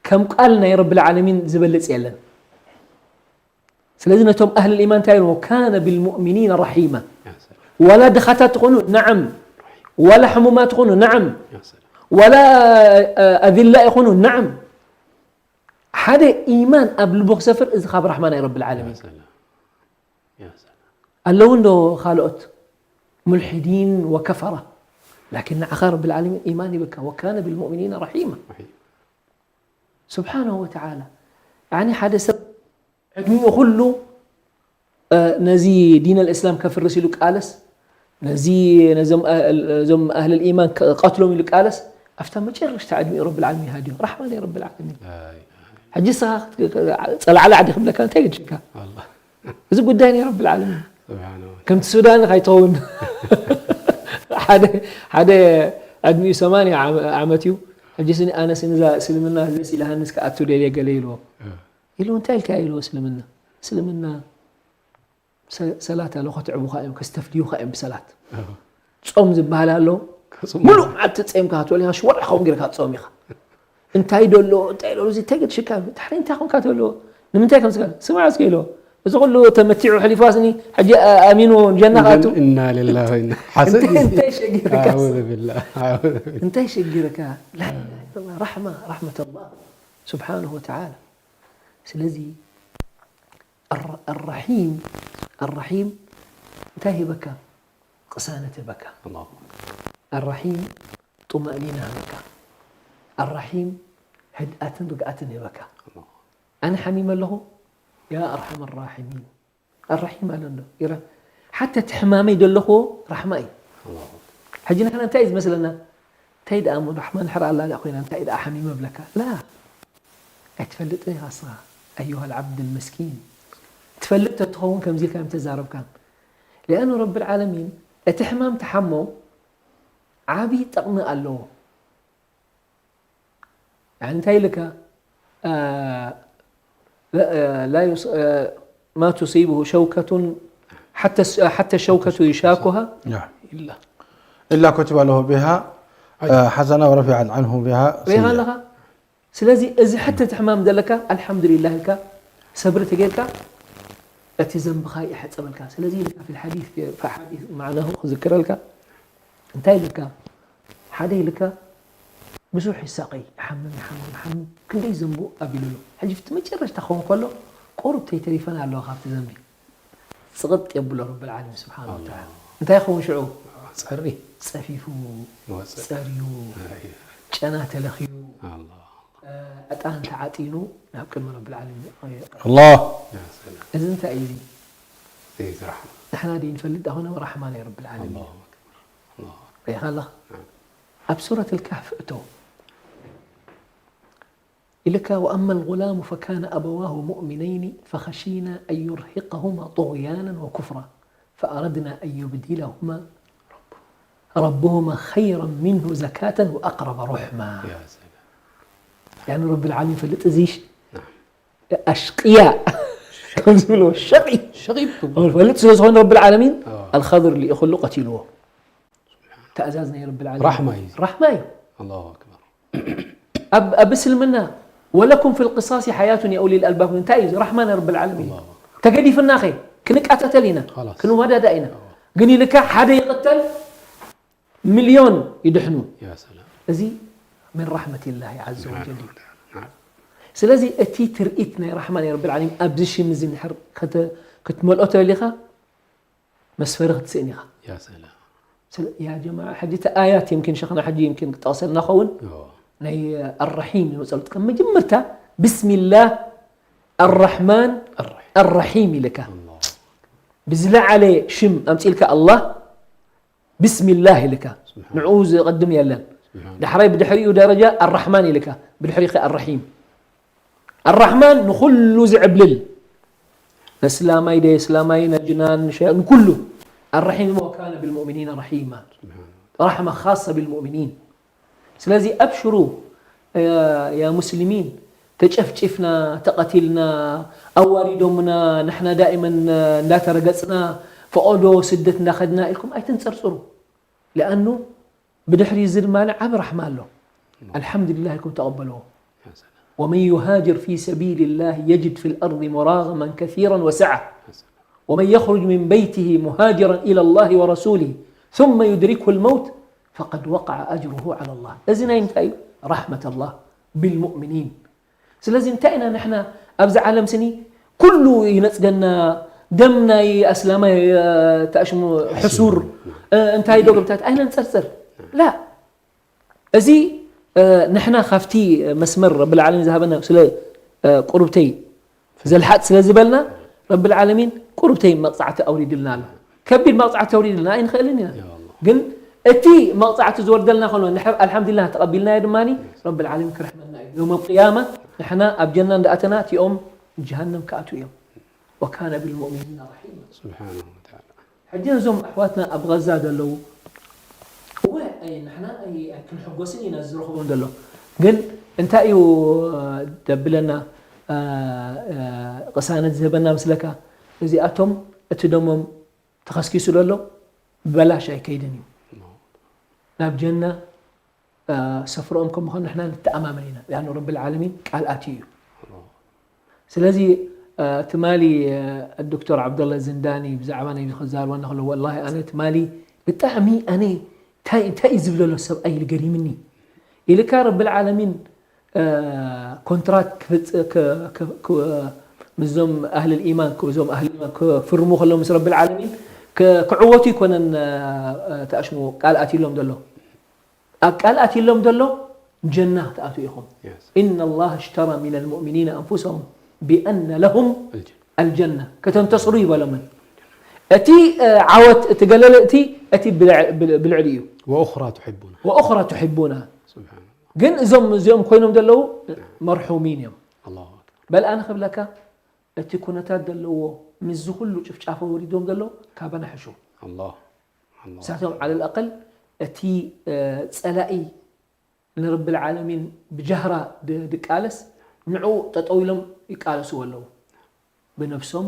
ከም ቃል ናይ ረብል ዓለሚን ዝበልጽ የለን ስለዚ ነቶም ኣህል ኢማን እንታይ ኢልዎ ካነ ብልሙእሚኒን ራሒማ يا سلام ዋላ ድኻታት ትኾኑ ነዓም ዋላ ሕሙማት ትኾኑ ነዓም يا سلام ዋላ ኣዝላ ይኾኑ ነዓም ሓደ ኢማን ኣብ ልቡ ክሰፍር እዚ ካብ ራሕማ ናይ ረብል ዓለሚን يا سلام يا سلام ኣለዉ እንዶ ካልኦት ሙልሒዲን ወከፈራ ላኪን ንዓኻ ረብል ዓለሚን ኢማን ይብካ ወካነ ብልሙእሚኒን ረሒማ رحيم ስብሓንሁ ወተዓላ ያኒ ሓደ ሰብ ዕድሚኡ ኩሉ ነዚ ዲን ኣልእስላም ከፍርስ ኢሉ ቃለስ ነዚ ነዞም ኣህል ኢማን ቀትሎም ኢሉ ቃለስ ኣብታ መጨረሽታ ዕድሚኡ ረብል ዓለሚን ሃድዮ ራሕማ ናይ ረብል ዓለሚን لا إله ሕጂ ስኻ ጸላዕላዕ ዲ ክብለካ እንታይ ግድሽካ الله እዚ ጉዳይ ናይ ረብል ዓለሚን سبحانه وتعالى ከምቲ ሱዳን ካይትኸውን ሓደ ሓደ ዕድሚኡ ሰማንያ ዓመ- ዓመት እዩ ሕጂ ስኒ ኣነ ስኒ እዛ እስልምና ደስ ኢላሃንስ ክኣቱ ደልየ ገለ ኢልዎ ኢሉ እንታይ ኢልካ ኢልዎ እስልምና እስልምና ሰ- ሰላት ኣሎ ከተዕቡኻ እዮም ከስተፍድዩኻ እዮም ብሰላት ጾም ዝበሃል ኣሎ ከጽሙ። ሙሉእ መዓልቲ ጸምካ ክትበል ኢኻ ሽወርሕ ከምኡ ጌርካ ትጾም ኢኻ እንታይ ደሎ እንታይ ደሎ እዚ እንታይ ገድሽካ ድሕሪ እንታይ ኮንካ ትበልዎ ንምንታይ ከም ስጋ ስማዕ እስኪ ኢልዎ እዚ ኩሉ ተመቲዑ ሕሊፋስኒ ሕጂ ኣሚኑ ጀና ክኣቱ إنا لله وإنا حسد እንታይ እንታይ ሸጊርካ أعوذ بالله أعوذ بالله እንታይ ሸጊርካ لا إله إلا الله رحمة رحمة الله سبحانه وتعالى ስለዚ الر- الرحيم الرحيم እንታይ ሂበካ ቅሳነት ሂበካ الله الرحيم طمأنينة ሂበካ الرحيم ህድኣትን ርግኣትን ሂበካ الله ኣነ ሓሚመ ኣለኹ يا أرحم الراحمين الرحيم ኣሎ እንዶ ይረ ሓተ እቲ ሕማመይ ዘለኹዎ ራሕማ እዩ الله ሕጂ ንሕና እንታይ እዩ ዝመስለና እንታይ ደኣ እሞ ራሕማ ንሕር ኣላ ደኣ ኮይና እንታይ ደኣ ሓሚመ ብለካ ላ ኣይትፈልጥን ኢኻ እስኻ أيها العبد المسكين ትፈልጥ ተትኸውን ከምዚ ኢልካ እዮም ተዛረብካን لأنه رب العالمين እቲ ሕማም ተሓሞ ዓብዪ ጠቕሚ ኣለዎ يعني እንታይ ኢልካ አ፣ لا يص- ما تصيبه شوكة حتى الس- حتى الشوكة يشاكها نعم. إلا إلا كتب له بها آه، حسنة ورفعت عنه بها ሪኻ سيئة. ኣለኻ። ስለዚ እዚ ሕትት ሕማም ዘለካ ኣልሓምዱሊላህ ኢልካ ሰብሪ ተጌርካ እቲ ዘንብኻ ይሕፀበልካ። ስለዚ ኢልካ في الحديث في حديث معناه ክዝክረልካ እንታይ ኢልካ ሓደ ኢልካ ብዙሕ ይሳቐይ ይሓምም ይሓምም ይሓምም ክንደይ ዘንቡ ኣቢሉ ኣሎ። ሕጂ እቲ መጨረሽታ ክኸውን ከሎ ቁሩብ ተይተሪፈና ኣለዋ ካብቲ ዘንቢ ጽቕጥ የብሎ ረብል ዓለሚን ስብሓን ወተዓላ። እንታይ ይኸውን ሽዑ? ጸሪ ጸፊፉ ይወፅእ። ጸርዩ ጨና ተለኽዩ ኣላ ዕጣን ተዓጢኑ ናብ ቅድሚ ረብል ዓለሚን። الله ያ ሰላም እዚ እንታይ እዩ? እዚ እዚ ዝረሓም ንሕና ደይ ንፈልጥ ኣኾነ ራሕማ ናይ ረብል ዓለሚን ኣላሁ ኣክበር ኣላሁ ኣክበር ሪኢኻ ኣለኻ? ኣብ ሱረት ልካህፍ እቶ ኢልካ وأما الغلام فكان أبواه مؤمنين فخشينا أن يرهقهما طغيانا وكفرا فأردنا أن يبدلهما ربهما خيرا منه زكاة وأقرب رحما. ያ ሰላም يعني رب العالمين ፈልጥ እዚሽ ኣሽቅያ ከም ዝብሎ ሸቂ ሸቂብ ፈልጥ ስለ ዝኾነ ረብል ዓለሚን ኣዎ። ኣልኸድር ልኢኹሉ ቀቲልዎ። ትእዛዝ ናይ ረብል ዓለሚን ራሕማ እዩ። ራሕማ እዩ። ኣላሁ ኣክበር ኣብ ኣብ እስልምና ولكم في القصاص حياة يا أولي الألباب እንታይ እዩ ራሕማ ናይ ረብል ዓለሚን እዩ። ኣላሁ ኣክበር ተገዲፍና ኸ ክንቃታተል ኢና خلاص. ክንወዳዳ ኢና ግን ኢልካ ሓደ ይቕተል ሚልዮን ይድሕኑ። ያ ሰላም እዚ من رحمة الله عز وجل እዩ። ናም ስለዚ እቲ ትርኢት ናይ ራሕማ ናይ ረብል ዓለሚን ኣብዚ ሽም እዚ እንድሕር ከተ- ክትመልኦ ተደሊኻ መስፈሪ ክትስእን ኢኻ። ያ ሰላም ስለ- ያ ጀማዓ ሕጂ እቲ ኣያት يمكن ሸኽና ሕጂ يمكن ክጠቕሰልና ኸውን ኦ ናይ ኣራሒም ዝመፀሉ ከም መጀመርታ ብስሚላህ ኣራሕማን ኣራሒም ኣራሒም ኢልካ ኣላሁ ብዝለዓለ ሽም ኣምፂልካ ኣላህ ብስሚላህ ኢልካ ንዕኡ ዝቐድም የለን። ዳሕራይ ብድሕሪኡ ደረጃ ኣራሕማን ኢልካ ብድሕሪኸ ኣራሒም ኣራሕማን ንኹሉ ዝዕብልል ነስላማይ ደየስላማይ ነጅናን ሸ- ንኩሉ ኣራሒም وكان بالمؤمنين رحيما رحمة خاصة بالمؤمنين ስለዚ ኣብሽሩ ያ ሙስሊሚን ተጨፍጭፍና ተቐቲልና ኣዋሪዶምና ንሕና ዳእመን እንዳተረገፅና ፈቐዶ ስደት እንዳኸድና ኢልኩም ኣይትንፀርፅሩ لأنه ብድሕሪ እዚ ድማ ዓብ ራሕማ ኣሎ ኣልሓምዱሊላህ ኢልኩም ተቐበልዎ ያ ሰላም ومن يهاجر في سبيل الله يجد في الأرض مراغما كثيرا وسعة ومن يخرج من بيته مهاجرا إلى الله ورسوله ثم يدركه الموت فقد وقع أجره على الله እዚ ናይ እንታይ እዩ رحمة الله بالمؤمنين ስለዚ እንታይ ኢና ንሕና ኣብዚ ዓለም ስኒ ኩሉ ይነፅገና ደም ናይ ኣስላማይ ተኣሽሙ ሕሱር እንታይ ዶ ገብታት ኣይነንፀርፅር ላ እዚ ንሕና ካብቲ መስመር ረብል ዓለሚን ዝሃበና ስለ ቁርብተይ ዘልሓጥ ስለ ዝበልና ረብል ዓለሚን ቁርብተይ መቕፃዕቲ ኣውሪድልና ኣሎ ከቢድ መቕፃዕቲ ኣውሪድልና ኣይንኽእልን ኢና ግን እቲ መቕፃዕቲ ዝወርደልና ከሎ ንሕር ኣልሓምዱሊላህ ተቐቢልናዮ ድማ ረብል ዓለሚን ክርሕመና እዩ ዮም ቅያማ ንሕና ኣብ ጀና እንዳኣተና እቲኦም ጀሃነም ክኣትዉ እዮም ወካነ ብልሙእሚኒና ረሒማ ስብሓነሁ ወተዓላ ሕጂ እዞም ኣሕዋትና ኣብ غزة ዘለዉ እወ ኣይ ንሕና ኣይ ክንሕጎስን ኢና ዝረኽቦም ዘሎ ግን እንታይ እዩ ደብለና ቅሳነት ዝህበና ምስለካ እዚኣቶም እቲ ደሞም ተኸስኪሱ ዘሎ ብበላሽ ኣይከይድን እዩ ናብ ጀና ሰፍሮኦም ከም ምዃኑ ንሕና ንተኣማመን ኢና ያኑ ረብል ዓለሚን ቃል ኣትዩ እዩ ስለዚ ትማሊ ዶክተር ዓብደላ ዝንዳኒ ብዛዕባ ናይ ክዛርበና ከሎ ወላሂ ኣነ ትማሊ ብጣዕሚ ኣነ እንታይ እንታይ እዩ ዝብለሎ ሰብኣይ ኢሉ ገሪምኒ ኢልካ ረብል ዓለሚን ኮንትራት ምስዞም ኣህል ኢማን እዞም ኣህል ኢማን ክፍርሙ ከሎ ምስ ረብል ዓለሚን ክዕወቱ ይኮነን ተኣሽሙ ቃል ኣትሎም ዘሎ ኣብ ቃል ኣትሎም ዘሎ ጀና ትኣትዉ ኢኹም إن الله اشترى من المؤمنين أنفسهم بأن لهم الجنة ከተንተስሩ ይበሎምን እቲ ዓወት እቲ ገለለ እቲ እቲ ብልዕሊ እዩ وأخرى تحبونها وأخرى تحبونها سبحان الله ግን እዞም እዚኦም ኮይኖም ዘለዉ መርሑሚን እዮም الله أكبر በል ኣነ ክብለካ እቲ ኩነታት ዘለዎ ምስዚ ኩሉ ጭፍጫፈ ወሪዶም ዘለዉ ካበና ሕሹ الله الله ንሳቶም ዓለ ልኣቀል እቲ ፀላኢ ንረቢ ልዓለሚን ብጃህራ ድቃለስ ንዑ ጠጠው ኢሎም ይቃለስዎ ኣለዉ። ብነብሶም፣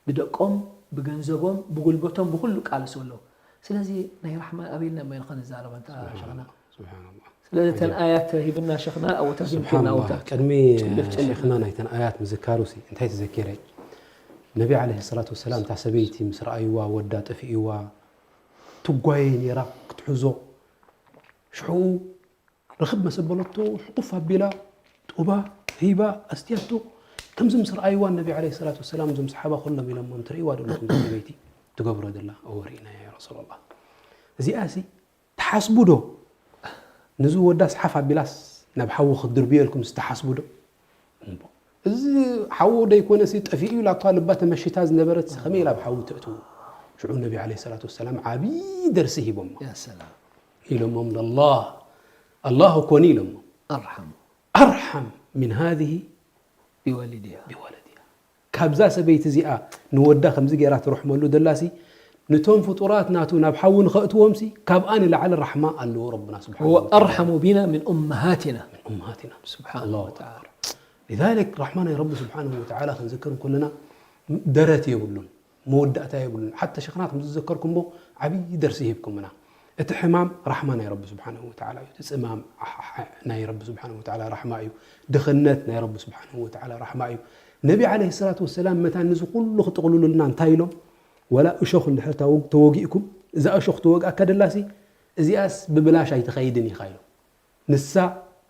ብደቆም፣ ብገንዘቦም፣ ብጉልበቶም፣ ብኹሉ ይቃለስዎ ኣለዉ። ስለዚ ናይ ራሕማ ኣበይ ኢልና እሞ ኢና ክንዛረብ ኣንታ ሸኽና? ስብሓንላህ። ስለዚ እተን ኣያት ሂብና ሸኽና ኣብኡ ተርጊምክልና ኣብኡ ስብሓንላህ። ቅድሚ ሸኽና ናይተን ኣያት ምዝካሩሲ እንታይ ተዘኪረ? ነቢ ዓለይሂ ሰላቱ ወሰላም እታ ሰበይቲ ምስ ረኣይዋ ወዳ ጠፊእዋ ትጓየ ነይራ ክትሕዞ። ሽዑ ርኽብ መሰበለቶ ሕቑፍ ኣቢላ ጡባ ሂባ ኣስትያቶ። ከምዚ ምስ ረኣይዋ ነቢ ዓለይሂ ሰላቱ ወሰላም እዞም ሰሓባ ኩሎም ኢሎሞ፣ "እንትርእይዋ ዶ ኣለኹም እዛ ሰበይቲ ትገብሮ ዘላ?" "እወ ርኢናያ ያ ረሱላላህ። እዚኣሲ ትሓስቡ ዶ? ነዚ ወዳስ ሓፍ ኣቢላስ ናብ ሓዊ ክትድርብዮ ኢልኩም ትሓስቡ ዶ?" እምቦ፣ እዚ ሓዊ ደይኮነሲ ጠፊኡ ኢላ እኳ ልባ ተመሺታ ዝነበረት ከመይ ኢላ ኣብ ሓዊ ተእትዎ? ሽዑ ነቢ ዓለይሂ ሰላቱ ወሰላም ዓብዪ ደርሲ ሂቦሞ። ያ ሰላም። ኢሎሞም፣ "ለላህ፣ ኣላህ እኮኒ" ኢሎሞ። ኣርሓሙ "ኣርሓም ሚን ሃዚህ ቢወሊድያ ቢወለድያ"። ካብዛ ሰበይቲ እዚኣ ንወዳ ከምዚ ገይራ ትርሕመሉ ደላሲ፣ ንቶም ፍጡራት ናቱ ናብ ሓዊ ንኸእትዎምሲ ካብኣ ንላዕሊ ራሕማ ኣለዎ ረብና ስብሓነሁ هو ወተዓላ። أرحم بنا من أمهاتنا ኡምሃቲና سبحانه ኣላሁ وتعالى. ኣክበር። ሊዛሊክ ራሕማ ናይ ረቢ ስብሓነሁ ወተዓላ ክንዝክር እንከለና ደረት የብሉን፣ መወዳእታ የብሉን። ሓታ ሸኽና ከም ዝዘከርኩሞ ዓብዪ ደርሲ ሂብኩምና። እቲ ሕማም ራሕማ ናይ ረቢ ስብሓነሁ ወተዓላ እዩ። እቲ ጽማም ናይ ረቢ ስብሓነሁ ወተዓላ ራሕማ እዩ። ድኽነት ናይ ረቢ ስብሓነሁ ወተዓላ ራሕማ እዩ። ነቢ ዓለይሂ ሰላቱ ወሰላም መታን ንዚ ኩሉ ክጥቕልሉልና እንታይ ኢሎም? "ወላ እሾኽ እንድሕር ተወግ-፣ ተወጊእኩም፣ እዛ እሾኽ ተወግኣካ ደላሲ እዚኣስ ብብላሽ ኣይትኸይድን ኢኻ" ኢሎም። ንሳ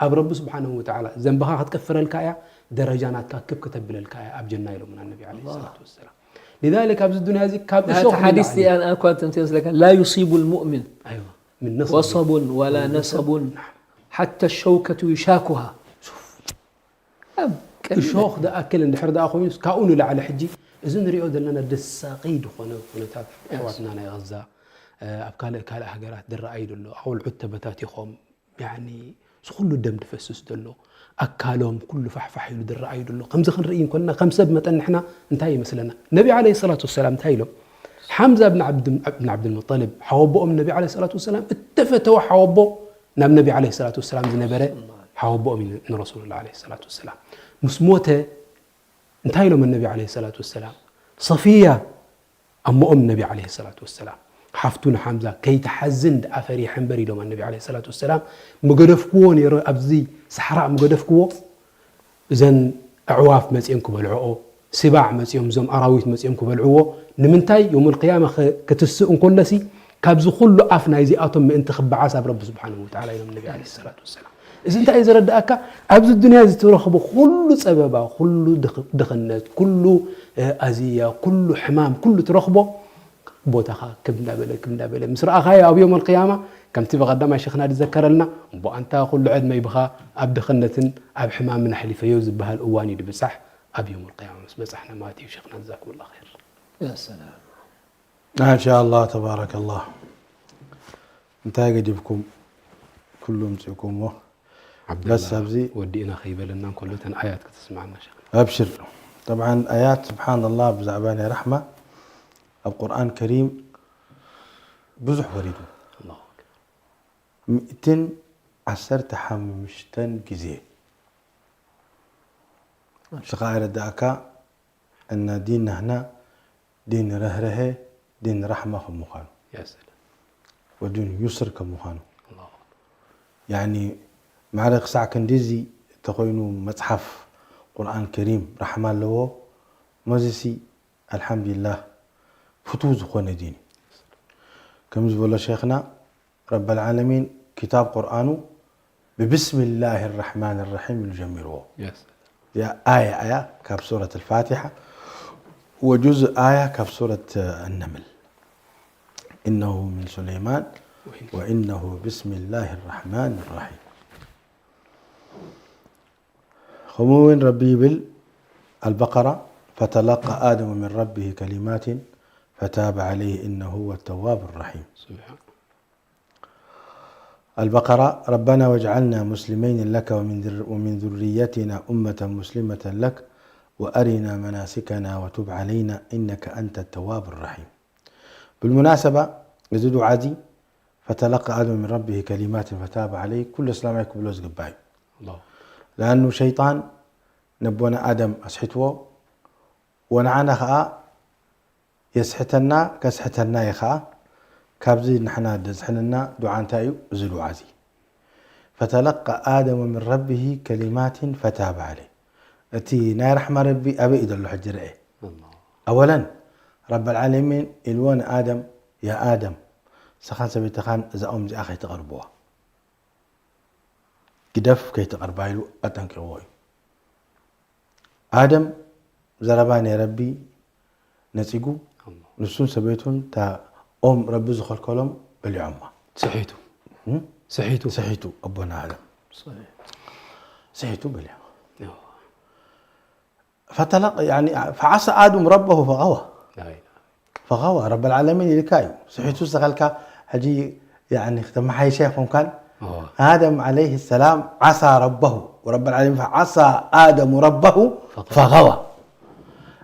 ኣብ ረቢ ስብሓነሁ ወተዓላ ዘንብኻ ክትቅፍረልካ እያ፣ ደረጃ ናትካ ክብ ክተብለልካ እያ ኣብ ጀና ኢሎምና ነቢ ዓለይሂ ሰላቱ ወሰላም። ሊዛሊክ ኣብዚ ዱንያ እዚ ካብ እሾኽ ናቲ ሓዲስ ንላዕሊ እዚኣ እኳ እንተ መስለካ لا يصيب المؤمن ኣይዋ፣ ምን ነስብ وصب ولا نصب حتى الشوكة يشاكها. ኣብ ቀሊል እሾኽ ዝኣክል እንድሕር ደኣ ኮይኑስ ካብኡ ንላዕሊ ሕጂ እዚ ንሪኦ ዘለና ደሳቒ ዝኾነ ኩነታት ኣሕዋትና ናይ ቐዛ፣ ኣብ ካልእ ካልእ ሃገራት ዝረኣይ ዘሎ ኣቑልዑት ተበታቲኾም፣ ያኒ እዚ ኩሉ ደም ዝፈስስ ዘሎ ኣካሎም ኩሉ ፋሕፋሕ ኢሉ ዝረኣይ ዘሎ ከምዚ ክንርኢ እንኮልና ከም ሰብ መጠን ንሕና እንታይ ይመስለና? ነቢ ዓለይሂ ሰላቱ ወሰላም እንታይ ኢሎም? ሓምዛ ብን ዓብድ-፣ ብን ዓብድልሙጠልብ ሓወቦኦም ነቢ ዓለይሂ ሰላቱ ወሰላም እተፈተወ ሓወቦ ናብ ነቢ ዓለይሂ ሰላቱ ወሰላም ዝነበረ ሓወቦኦም እዩ ንረሱሉላህ ዓለይሂ ሰላቱ ወሰላም። ምስ ሞተ እንታይ ኢሎም ነቢ ዓለይሂ ሰላቱ ወሰላም? ሰፊያ ኣሞኦም ነቢ ዓለይሂ ሰላቱ ወሰላም ሓፍቱ ንሓምዛ ከይትሓዝን ደኣ ፈሪሐ እምበር ኢሎም ነቢ ዓለይሂ ሰላቱ ወሰላም ምገደፍክዎ ነይሩ። ኣብዚ ሰሕራእ ምገደፍክዎ እዘን ኣዕዋፍ መጺኦም ክበልዕኦ፣ ሲባዕ መጺኦም፣ እዞም ኣራዊት መጺኦም ክበልዕዎ። ንምንታይ? የውመል ቅያማ ኸ-፣ ክትስእ እንከሎሲ ካብዚ ኩሉ ኣፍ ናይዚኣቶም ምእንቲ ክበዓስ ኣብ ረቢ ስብሓነሁ ወተዓላ ኢሎም ነቢ ዓለይሂ ሰላቱ ወሰላም። እዚ እንታይ እዩ ዘረድኣካ? ኣብዚ ዱንያ እዚ ትረኽቦ ኩሉ ጸበባ፣ ኩሉ ድኽ-፣ ድኽነት፣ ኩሉ፣ እ፣ ኣዝያ፣ ኩሉ ሕማም፣ ኩሉ ትረኽቦ ቦታኻ ክብ እንዳበለ፣ ክብ እንዳበለ ምስ ረኣኻዮ ኣብ የውመል ቅያማ ከምቲ ብቐዳማይ ሸኽና ዝዘከረልና፣ እምቦ ኣንታ ኩሉ ዕድመይ ብኻ ኣብ ድኽነትን ኣብ ሕማምን ኣሕሊፈዮ ዝበሃል እዋን እዩ ዝብጻሕ። ኣብ የውመል ቅያማ ምስ በጻሕና ማለት እዩ። ሸኽና ጀዛኩሙላህ ኸይር። ያ ሰላም። ማሻኣላህ ተባረከላህ። እንታይ ገዲፍኩም ኩሉ ምጽእኩምዎ? ዓብደላ፣ በስ ኣብዚ ወዲእና ከይበለና እንከሎ እተን ኣያት ከተስምዓና ሸኽ። ኣብሽር። ጠብዓን ኣያት ስብሓንላህ ብዛዕባ ናይ ራሕማ ኣብ ቁርኣን ከሪም ብዙሕ ወሪዱ። ኣላሁ ኣክበር። ሚእትን ዓሰርተ ሓሙሽተን ግዜ። ሽኻ ኣይረዳእካ እና ዲን ናህና ዲን ርህርሀ ዲን ራሕማ ከም ምዃኑ ያ ሰላም። ወዲን ዩስር ከም ምዃኑ ኣላሁ ኣክበር። ያኒ ማዕረ ክሳዕ ክንዲዚ ተኾይኑ መጽሓፍ ቁርኣን ከሪም ራሕማ ኣለዎ። መዚሲ ኣልሓምዱሊላህ ፍቱው ዝኾነ ዲን እዩ። ከም ዝበሎ ሸይኽና ረበል ዓለሚን ክታብ ቁርኣኑ ብብስሚላህ ራሕማን ራሒም ኢሉ ጀሚርዎ። ያ ሰላም። እዚኣ ኣያ እያ ካብ ሱረት ኣልፋቲሓ ወጁዝ ኣያ ካብ ሱረት ኣነምል። إنه من سليمان وإنه بسم الله الرحمن الرحيم. ከምኡ እውን ረቢ ይብል ኣልበቀራ فتلقى آدم من ربه كلمات فتاب عليه إنه هو التواب الرحيم. ስብሓን። البقرة، ربنا واجعلنا مسلمين لك ومن ذر-، ومن ذريتنا أمة مسلمة لك وأرنا مناسكنا وتب علينا إنك أنت التواب الرحيم. بالمناسبة، እዚ ዱዓ እዚ فتلقى آدم من ربه كلمات فتاب عليه ኩሉ እስላማይ ክብሎ ዝግባእ እዩ። ኣላሁ። لأنه ሸይጣን ነቦና ኣደም ኣስሒትዎ፣ ወንዓና ኸኣ የስሕተና፣ ከስሕተና እዩ ኸኣ። ካብዚ ንሕና ደዝሕነና ዱዓ እንታይ እዩ? እዚ ዱዓ እዚ። ፈተለቃ ኣደሙ ምን ረቢሂ ከሊማትን ፈታበ ዓለይህ። እቲ ናይ ራሕማ ረቢ ኣበይ እዩ ዘሎ ሕጂ? ርኤ። ኣላህ። ኣወለን፣ ረበል ዓለሚን ኢልዎ ንኣደም፣ ያ ኣደም፣ ንስኻን ሰበይትኻን እዛ ኦም እዚኣ ከይትቐርብዋ። ግደፍ ከይትቐርባ ኢሉ ኣጠንቂቕዎ እዩ። ኣደም ዘረባ ናይ ረቢ ነጺጉ፣ ኣላህ። ንሱን ሰበይቱን እታ ኦም ረቢ ዝኸልከሎም በሊዖማ። ስሒቱ። እም? ስሒቱ። ስሒቱ ኣቦና ኣደም። ስሒቱ። ስሒቱ በሊዖማ። ኣዎ። ፈተለቅ-፣ ያኒ፣ ፈዓሳ ኣደሙ ረበሁ ፈገዋ። لا إله. ፈገዋ፣ ረበል ዓለሚን ኢልካ እዩ። ስሒቱ ዝተኸልካ ሕጂ፣ ያኒ፣ ክተመሓይሸ ኣይኮንካን። ኣዎ። ኣደም ዓለይሂ ሰላም ዓሳ ረበሁ። ወረበል ዓለሚን ፈዓሳ ኣደሙ ረበሁ ፈገዋ። ፈገዋ።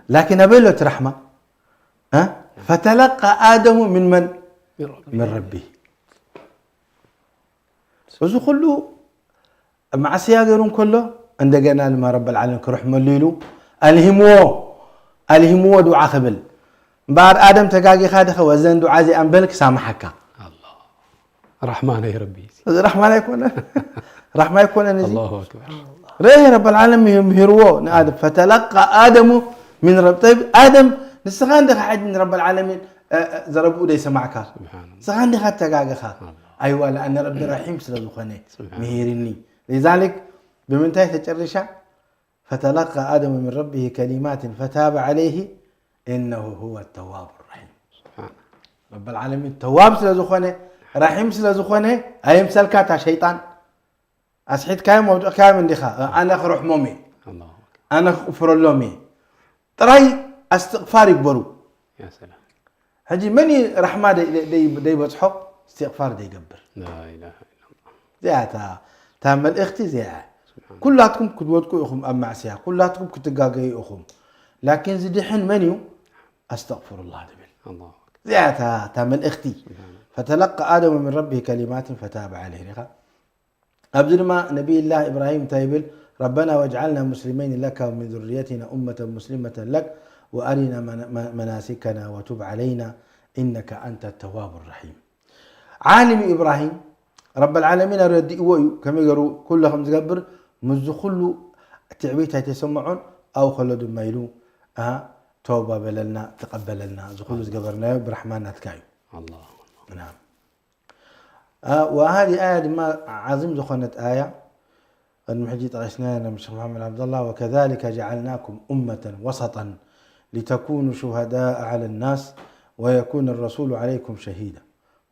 ላኪን ኣበይ ኣሎ እቲ ራሕማ? እ? ፈተለቃ ኣደሙ ምን መን? ምን ረቢ። ምን ረቢ። እዚ ኩሉ ማዕስያ ገይሩ እንከሎ፣ እንደገና ድማ ረበል ዓለሚን ክርሕመሉ ኢሉ ኣልሂምዎ፣ ኣልሂምዎ ዱዓ ክብል። እምበኣር ኣደም ተጋጊኻ ድኸ ወዘን ዱዓ እዚኣን በል ክሳምሓካ። ኣላህ። ራሕማ ናይ ረቢ። እዚ ራሕማ ኣይኮነን። ራሕማ ኣይኮነን እዚ። ኣላሁ ኣክበር። ርኤ ረበል ዓለሚን ምሂርዎ ንኣደም። ፈተለቃ ኣደሙ ምን ረብ-፣ ጠይብ፣ ኣደም ንስኻ እንዲኻ ሕጂ ንረበል ዓለሚን፣ እ፣ እ፣ ዘረብኡ ደይሰማዕካ? ስብሓንላህ። ንስኻ እንዲኻ ተጋግኻ? ኣላህ። ኣይዋ፣ ለኣነ ረቢ ረሒም ስለ ዝኾነ ስብሓን። ምሂርኒ። ሊዛሊክ ብምንታይ ተጨሪሻ? ፈተለቃ ኣደሙ ምን ረቢሂ ከሊማትን ፈታበ ዓለይሂ ኢነሁ ሁወ ተዋቡ ረሒም። ስብሓን። ረበል ዓለሚን ተዋብ ስለ ዝኾነ፣ ረሒም ስለ ዝኾነ፣ ኣየምሰልካ እታ ሸይጣን። ኣስሒትካዮም ኣውዲቕካዮም እንዲኻ፣ ኣነ ክርሕሞም እየ፣ ኣላሁ ኣክበር። ኣነ ክቕፍረሎም እየ። ጥራይ ኣስትቕፋር ይግበሩ። ያ ሰላም። ሕጂ መን እዩ ራሕማ ደይ-፣ ደይ-፣ ደይ-፣ ደይበጽሖ እስትቕፋር ደይገብር? ላኢላሃ ኢላላህ። እዚኣ እታ፣ እታ መልእኽቲ እዚኣ እያ። ስብሓን። ኩላትኩም ክትወድቁ ኢኹም ኣብ ማዕስያ፣ ኩላትኩም ክትጋገዩ ኢኹም። ላኪን ዝድሕን መን እዩ? ኣስተቕፍሩላህ ዝብል። ኣላሁ ኣክበር። እዚኣ እታ፣ እታ መልእኽቲ። ስብሓን። ፈተለቃ ኣደሙ ምን ረቢሂ ከሊማትን ፈታበ ዓለይህ። ሪኻ? ኣብዚ ድማ ነቢይላህ ኢብራሂም እንታይ ይብል? ረበና ወጅዓልና ሙስሊመይን ለካ ወሚን ዙርየትና ኡመተን ሙስሊመተን ለክ ወኣሪና መና-፣ መ-፣ መናሲከና ወቱብ ዓለይና ኢነካ ኣንተ ተዋቡ ረሒም። ዓሊም ኢብራሂም ረበል ዓለሚን ኣረዲእዎ እዩ ከመይ ገይሩ ኩሉ ከም ዝገብር። ምስዚ ኩሉ ትዕቢት ኣይተሰምዖን። ኣብኡ ከሎ ድማ ኢሉ፣ ኣሃ፣ ተውባ በለልና፣ ተቐበለልና፣ እዚ ኩሉ ዝገበርናዮ ብራሕማን ናትካ እዩ። ኣላሁ ኣክበር። ናም። አ፣ ወሃዚ ኣያ ድማ ዓዚም ዝኾነት ኣያ፣ ቅድሚ ሕጂ ጠቒስናያ ኢና፣ ምስ ሸኽ መሓመድ ዓብደላህ፣ "ወከዛሊከ ጀዐልናኩም ኡመተን ወሰጠን ሊተኩኑ ሹሃዳአ ዐለ ናስ ወየኩነ ረሱሉ ዐለይኩም ሸሂዳ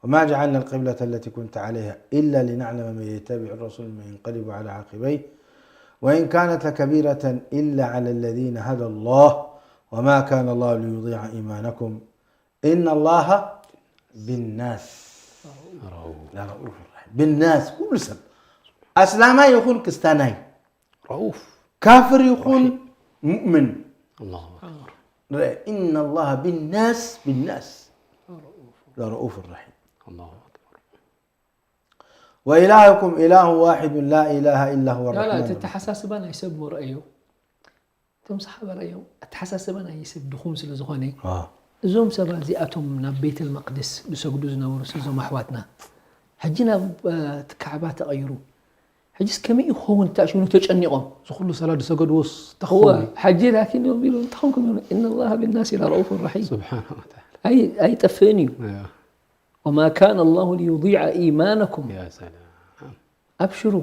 ወማ ጀዐልና ልቂብለተ ለቲ ኩንተ ዐለይሃ ኢላ ሊነዕለመ መን የተቢዑ ረሱል መን የንቀሊቡ ዐላ ዐቂበይህ ወኢን ካነት ለከቢረተን ኢላ ዐለ ለዚነ ሀደ ላህ ወማ ካነ ላሁ ሊዩዲዐ ኢማነኩም ኢነ ላሃ ቢናስ ለረኡፍ ረሒም." ቢናስ፣ ኩሉ ሰብ፣ ኣስላማይ ይኹን ክስታናይ፣ ረኡፍ። ካፍር ይኹን ረሒም። ሙእምን። ኣላሁ ኣክበር። ርአ፣ ኢነ ላሃ ቢናስ፣ ቢናስ ለረኡፍ ረሒም። ኣላሁ ኣክበር። ወኢላሁኩም ኢላሁ ዋሒዱን ላ ኢላሃ ኢላ ሁወ ላላ፣ ረሕማን እቲ ረሒም። ኣተሓሳስባ ናይ ሰብ መርአዮ። እቶም ሰሓባ ርኣዮም፣ ኣተሓሳስባ ናይ ሰብ ድኹም ስለ ዝኾነ፣ አ። እዞም ሰባት እዚኣቶም ናብ ቤተል መቅደስ ዝሰግዱ ዝነበሩ እዞም ኣሕዋትና፣ ሕጂ ናብ፣ እ፣ እቲ ካዕባ ተቐይሩ። ሕጂስ ከመይ ይኸውን? ተኣሽኑ ተጨኒቖም። እዚ ኩሉ ሰላት ዝሰገድዎስ እንታይ እወ፣ ክኸውን እዩ? ሕጂ ላኪን እዮም ኢሉ እንታይ ኮንኩም ኢሉ? "ኢነ ላሃ ቢናሲ ለረኡፍ ረሒም." ስብሓን ወተዓላ። ኣይ-፣ ኣይጠፍእን እዩ። እያ። "ወማ ካነ ላሁ ሊዩዲዐ ኢማነኩም." ያ ሰላም። ኣብሽሩ፣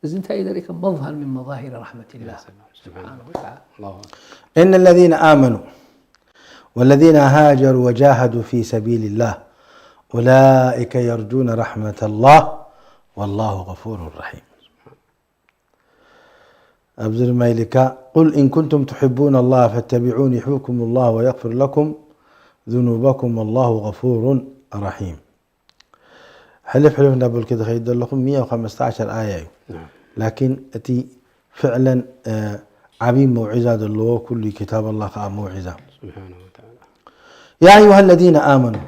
እዚ እንታይ እዩ ዘርእካ? መዝሃር ምን መዛሂር ረሕመቲላህ ያ ሰላም፣ ስብሓን ስብሓነሁ ወተዓላ። ኣላሁ ኣክበር። إن الذين آمنوا والذين هاجروا وجاهدوا في سبيل الله أولئك يرجون رحمة الله والله غفور رحيم. ኣብዚ ድማ ኢልካ፣ "قل إن كنتم تحبون الله فاتبعوني يحببكم الله ويغفر لكم ذنوبكم والله غفور رحيم." ሕልፍ ሕልፍ እንዳበልኩ ዝኸይድ ዘለኹ ሚእትን ሓምሳን ኣያ እዩ። ናም። ላኪን እቲ ፍዕለን፣ እ፣ ዓብዪ መውዒዛ ዘለዎ ኩሉ እዩ። ክታብ ኣላህ ከዓ መውዒዛ። ስብሓነሁ ወተዓላ። يا أيها الذين آمنوا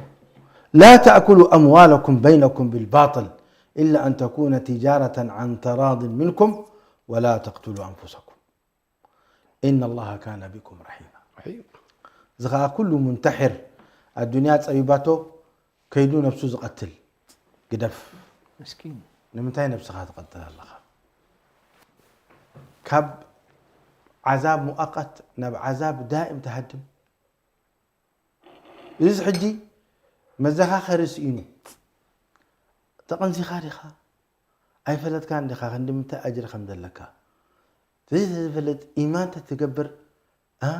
لا تأكلوا أموالكم بينكم بالباطل إلا أن تكون تجارة عن تراض منكم ولا تقتلوا أنفسكم. إن الله كان بكم رحيما። እዚ ኸዓ ኩሉ ሙንተሕር ኣዱንያ ጸቢባቶ ከይዱ ነብሱ ዝቐትል ግደፍ። ምስኪን። ንምንታይ ነብስኻ ትቐትል ኣለኻ? ካብ ዓዛብ ሙኣቐት ናብ ዓዛብ ዳእም ትሃድም። እዚ ሕጂ መዘኻኸሪ ስኢኑ። ተቐንዚኻ ዲኻ? ኣይፈለጥካን ዲኻ ክንዲ ምንታይ ኣጅሪ ከም ዘለካ? ዘይተዝፈልጥ ኢማን ተትገብር፣ እ፣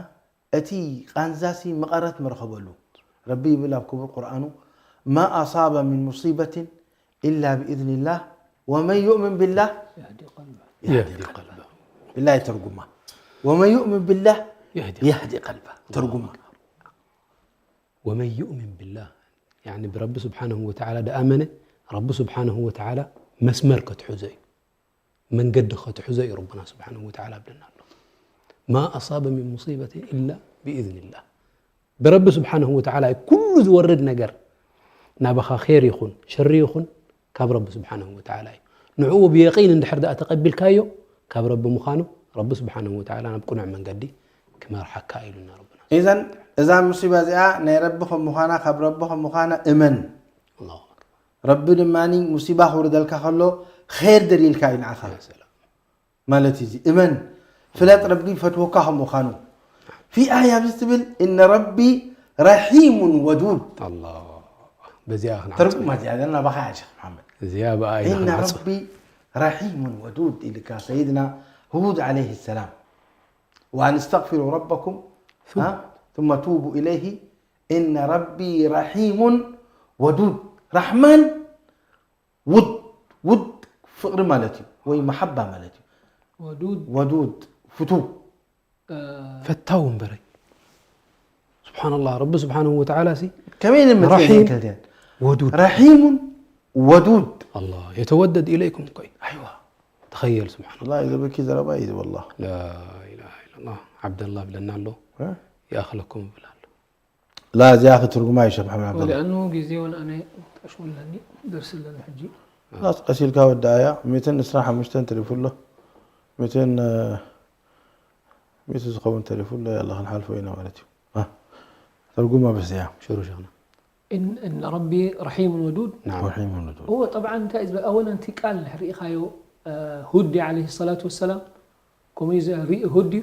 እቲ ቃንዛሲ መቐረት መርኸበሉ። ረቢ ይብል ኣብ ክቡር ቁርኣኑ፣ ما أصاب من مصيبة إلا بإذن الله ومن يؤمن بالله يهدي قلبه. يهدي قلبه. بالله ترجمة. ومن يؤمن بالله يهدي يهدي قلبه. ترجمة. ومن يؤمن بالله يعني ብረቢ ስብሓንሁ ወተዓላ ደኣመነ ረቢ ስብሓንሁ ወተዓላ መስመር ከትሕዞ እዩ መንገዲ ከትሕዞ እዩ ረብና ስብሓንሁ ወተዓላ ኣብለና ኣሎ ما أصاب من مصيبة إلا بإذن الله ብረቢ ስብሓንሁ ወተዓላ እዩ ኩሉ ዝወርድ ነገር ናባኻ ር ይኹን ሸሪ ይኹን ካብ ረቢ ስብሓንሁ ወተዓላ እዩ ንዕኡ ብየቂን እንድሕር ደኣ ተቐቢልካዮ ካብ ረቢ ምዃኑ ረቢ ስብሓንሁ ወተዓላ ናብ ቅኑዕ መንገዲ ክመርሓካ ኢሉና ረብና ኢዘን እዛ ሙሲባ እዚኣ ናይ ረቢ ከም ምዃና ካብ ረቢ ከም ምዃና እመን። ኣላሁ ኣክበር ረቢ ድማ ሙሲባ ክውርደልካ ከሎ ኸይር ደልይልካ እዩ ንዓኻ ሰላም ማለት እዩ። እዚ እመን ፍለጥ ረቢ ፈትወካ ከም ምዃኑ። ፊ ኣያ ኣብዚ ትብል እነ ረቢ ረሒሙን ወዱድ ኣላ በዚኣ ክንዓጽ ተርጉማ እዚኣ ዘለና ባኻ ያ ሸክ መሓመድ እዚኣ ብኣ ኢና إن ክንዓጽ ربي رحيم ودود إلك سيدنا هود عليه السلام وأن استغفروا ربكم ها؟ ثم توبوا إليه إن ربي رحيم ودود رحمن ود ود ፍቕሪ ማለት እዩ ወይ መሓባ ማለት እዩ ወዱድ ወዱድ ፍቱው እ፣ ፈታው እምበረይ ስብሓንላህ ረቢ ስብሓንሁ ወተዓላ ሲ ከመይ ንምትል رحيم ከልቲያን ወዱድ رحيم ودود ኣላ የተወደድ ኢለይኩም እኮ እዩ أيوة ተኸየል ስብሓን والله إذا بكي ዘረባ እዩ والله ላኢላሃ ኢላላ ዓብደላ ብለና ኣሎ ها؟ ይኣኽለኩም ይብል ኣሎ لا እዚኣ ክትርጉማ እዩ ሸክ መሓመድ ዓብደላ ወሊኣኑ ግዜ እውን ኣነ ጠሽሙ ኣለኒ ደርሲ ኣለኒ ሕጂ خلاص ቀስ ኢልካ ወዳኣያ ሚእትን ዕስራን ሓሙሽተን ተሪፉ ኣሎ ሚእትን ሚእቲ ዝኸውን ተሪፉ ኣሎ ያላ ክንሓልፎ ኢና ማለት እዩ ها? ተርጉማ በስ እያ ሽሩ ሸኽና إن إن ربي رحيم ودود ናም رحيم ودود هو طبعا እንታይ እዩ ዝበል ኣወለን እቲ ቃል ርኢኻዮ እ፣ ሁድ ዓለይሂ ሰላቱ ወሰላም ከምኡ እዩ ዝርኢ ሁድ እዩ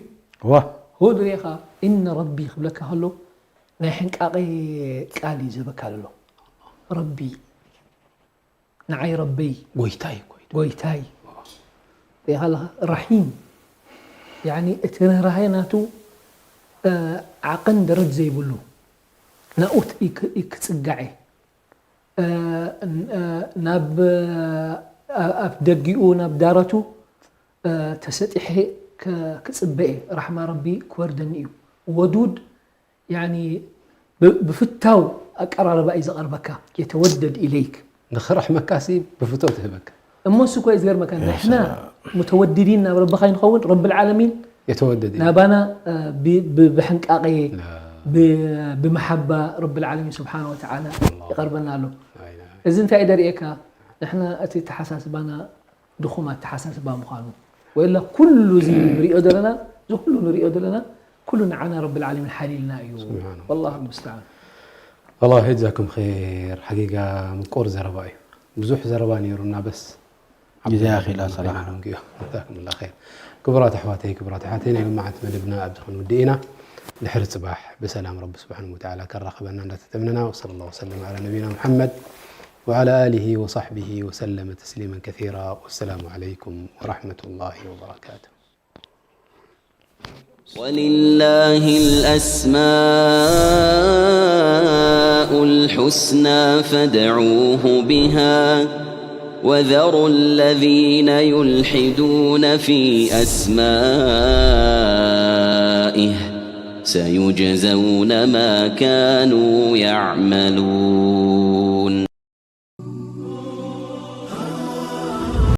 ዋ ሁድ ርኢኻ إن ربي ክብለካ ከሎ ናይ ሕንቃቐ ቃል እዩ ዝህበካ ዘሎ ረቢ ንዓይ ረበይ ጎይታይ ጎይታ ጎይታይ ርኢኻ ኣለኻ ረሒም ያኒ እቲ ርህራሄ ናቱ እ፣ ዓቐን ደረድ ዘይብሉ ናኡት እዩ ክፅጋዐ እ፣ እ፣ ናብ እ፣ ኣብ ደጊኡ ናብ ዳረቱ እ፣ ተሰጢሐ ከ- ክፅበ እየ ራሕማ ረቢ ክወርደኒ እዩ ወዱድ ያኒ ብ- ብፍታው ኣቀራርባ እዩ ዘቐርበካ የተወደድ ኢለይክ ንኽረሕመካ ሲ ብፍቶ ትህበካ እሞ እሱ እኮ እዩ ዝገርመካ ንሕና ሙተወድዲን ናብ ረቢ ከይንኸውን ረቢ ልዓለሚን የተወደድ እዩ ናባና እ፣ ብ- ብ- ብሕንቃቐ ላ ብ- ብመሓባ ረቢ ልዓለሚን ስብሓን ወተዓላ ይቐርበና ኣሎ ላ ኢላሃ እዚ እንታይ እዩ ደርእየካ ንሕና እቲ ተሓሳስባና ድኹም ኣተሓሳስባ ምዃኑ ወላ ኩሉ እዚ ንሪኦ ዘለና እዚ ኩሉ ንሪኦ ዘለና ኩሉ ንዓና ረቢ ልዓለሚን ሓሊልና እዩ ስብሓን ወላሁ ሙስተዓን ኣላ ጀዛኩም ኸይር ሓቂቃ ምቁር ዘረባ እዩ ብዙሕ ዘረባ ነይሩና በስ ግዜ ኣኺላ ሰላም። ጀዛኩምላ ኸይር ክቡራት ኣሕዋተይ ክቡራት ኣሕዋተይ ናይ ልምዓት መደብና ኣብዚ ክንውድእ ኢና ድሕሪ ፅባሕ ብሰላም ረቢ ስብሓን ወተዓላ ከራኽበና እንዳተተምነና ወሰለ ላ ወሰለም ዓላ ነቢና ሙሓመድ وعلى آله وصحبه وسلم تسليما كثيرا والسلام عليكم ورحمة الله وبركاته ولله الأسماء الحسنى فادعوه بها وذروا الذين يلحدون في أسمائه سيجزون ما كانوا يعملون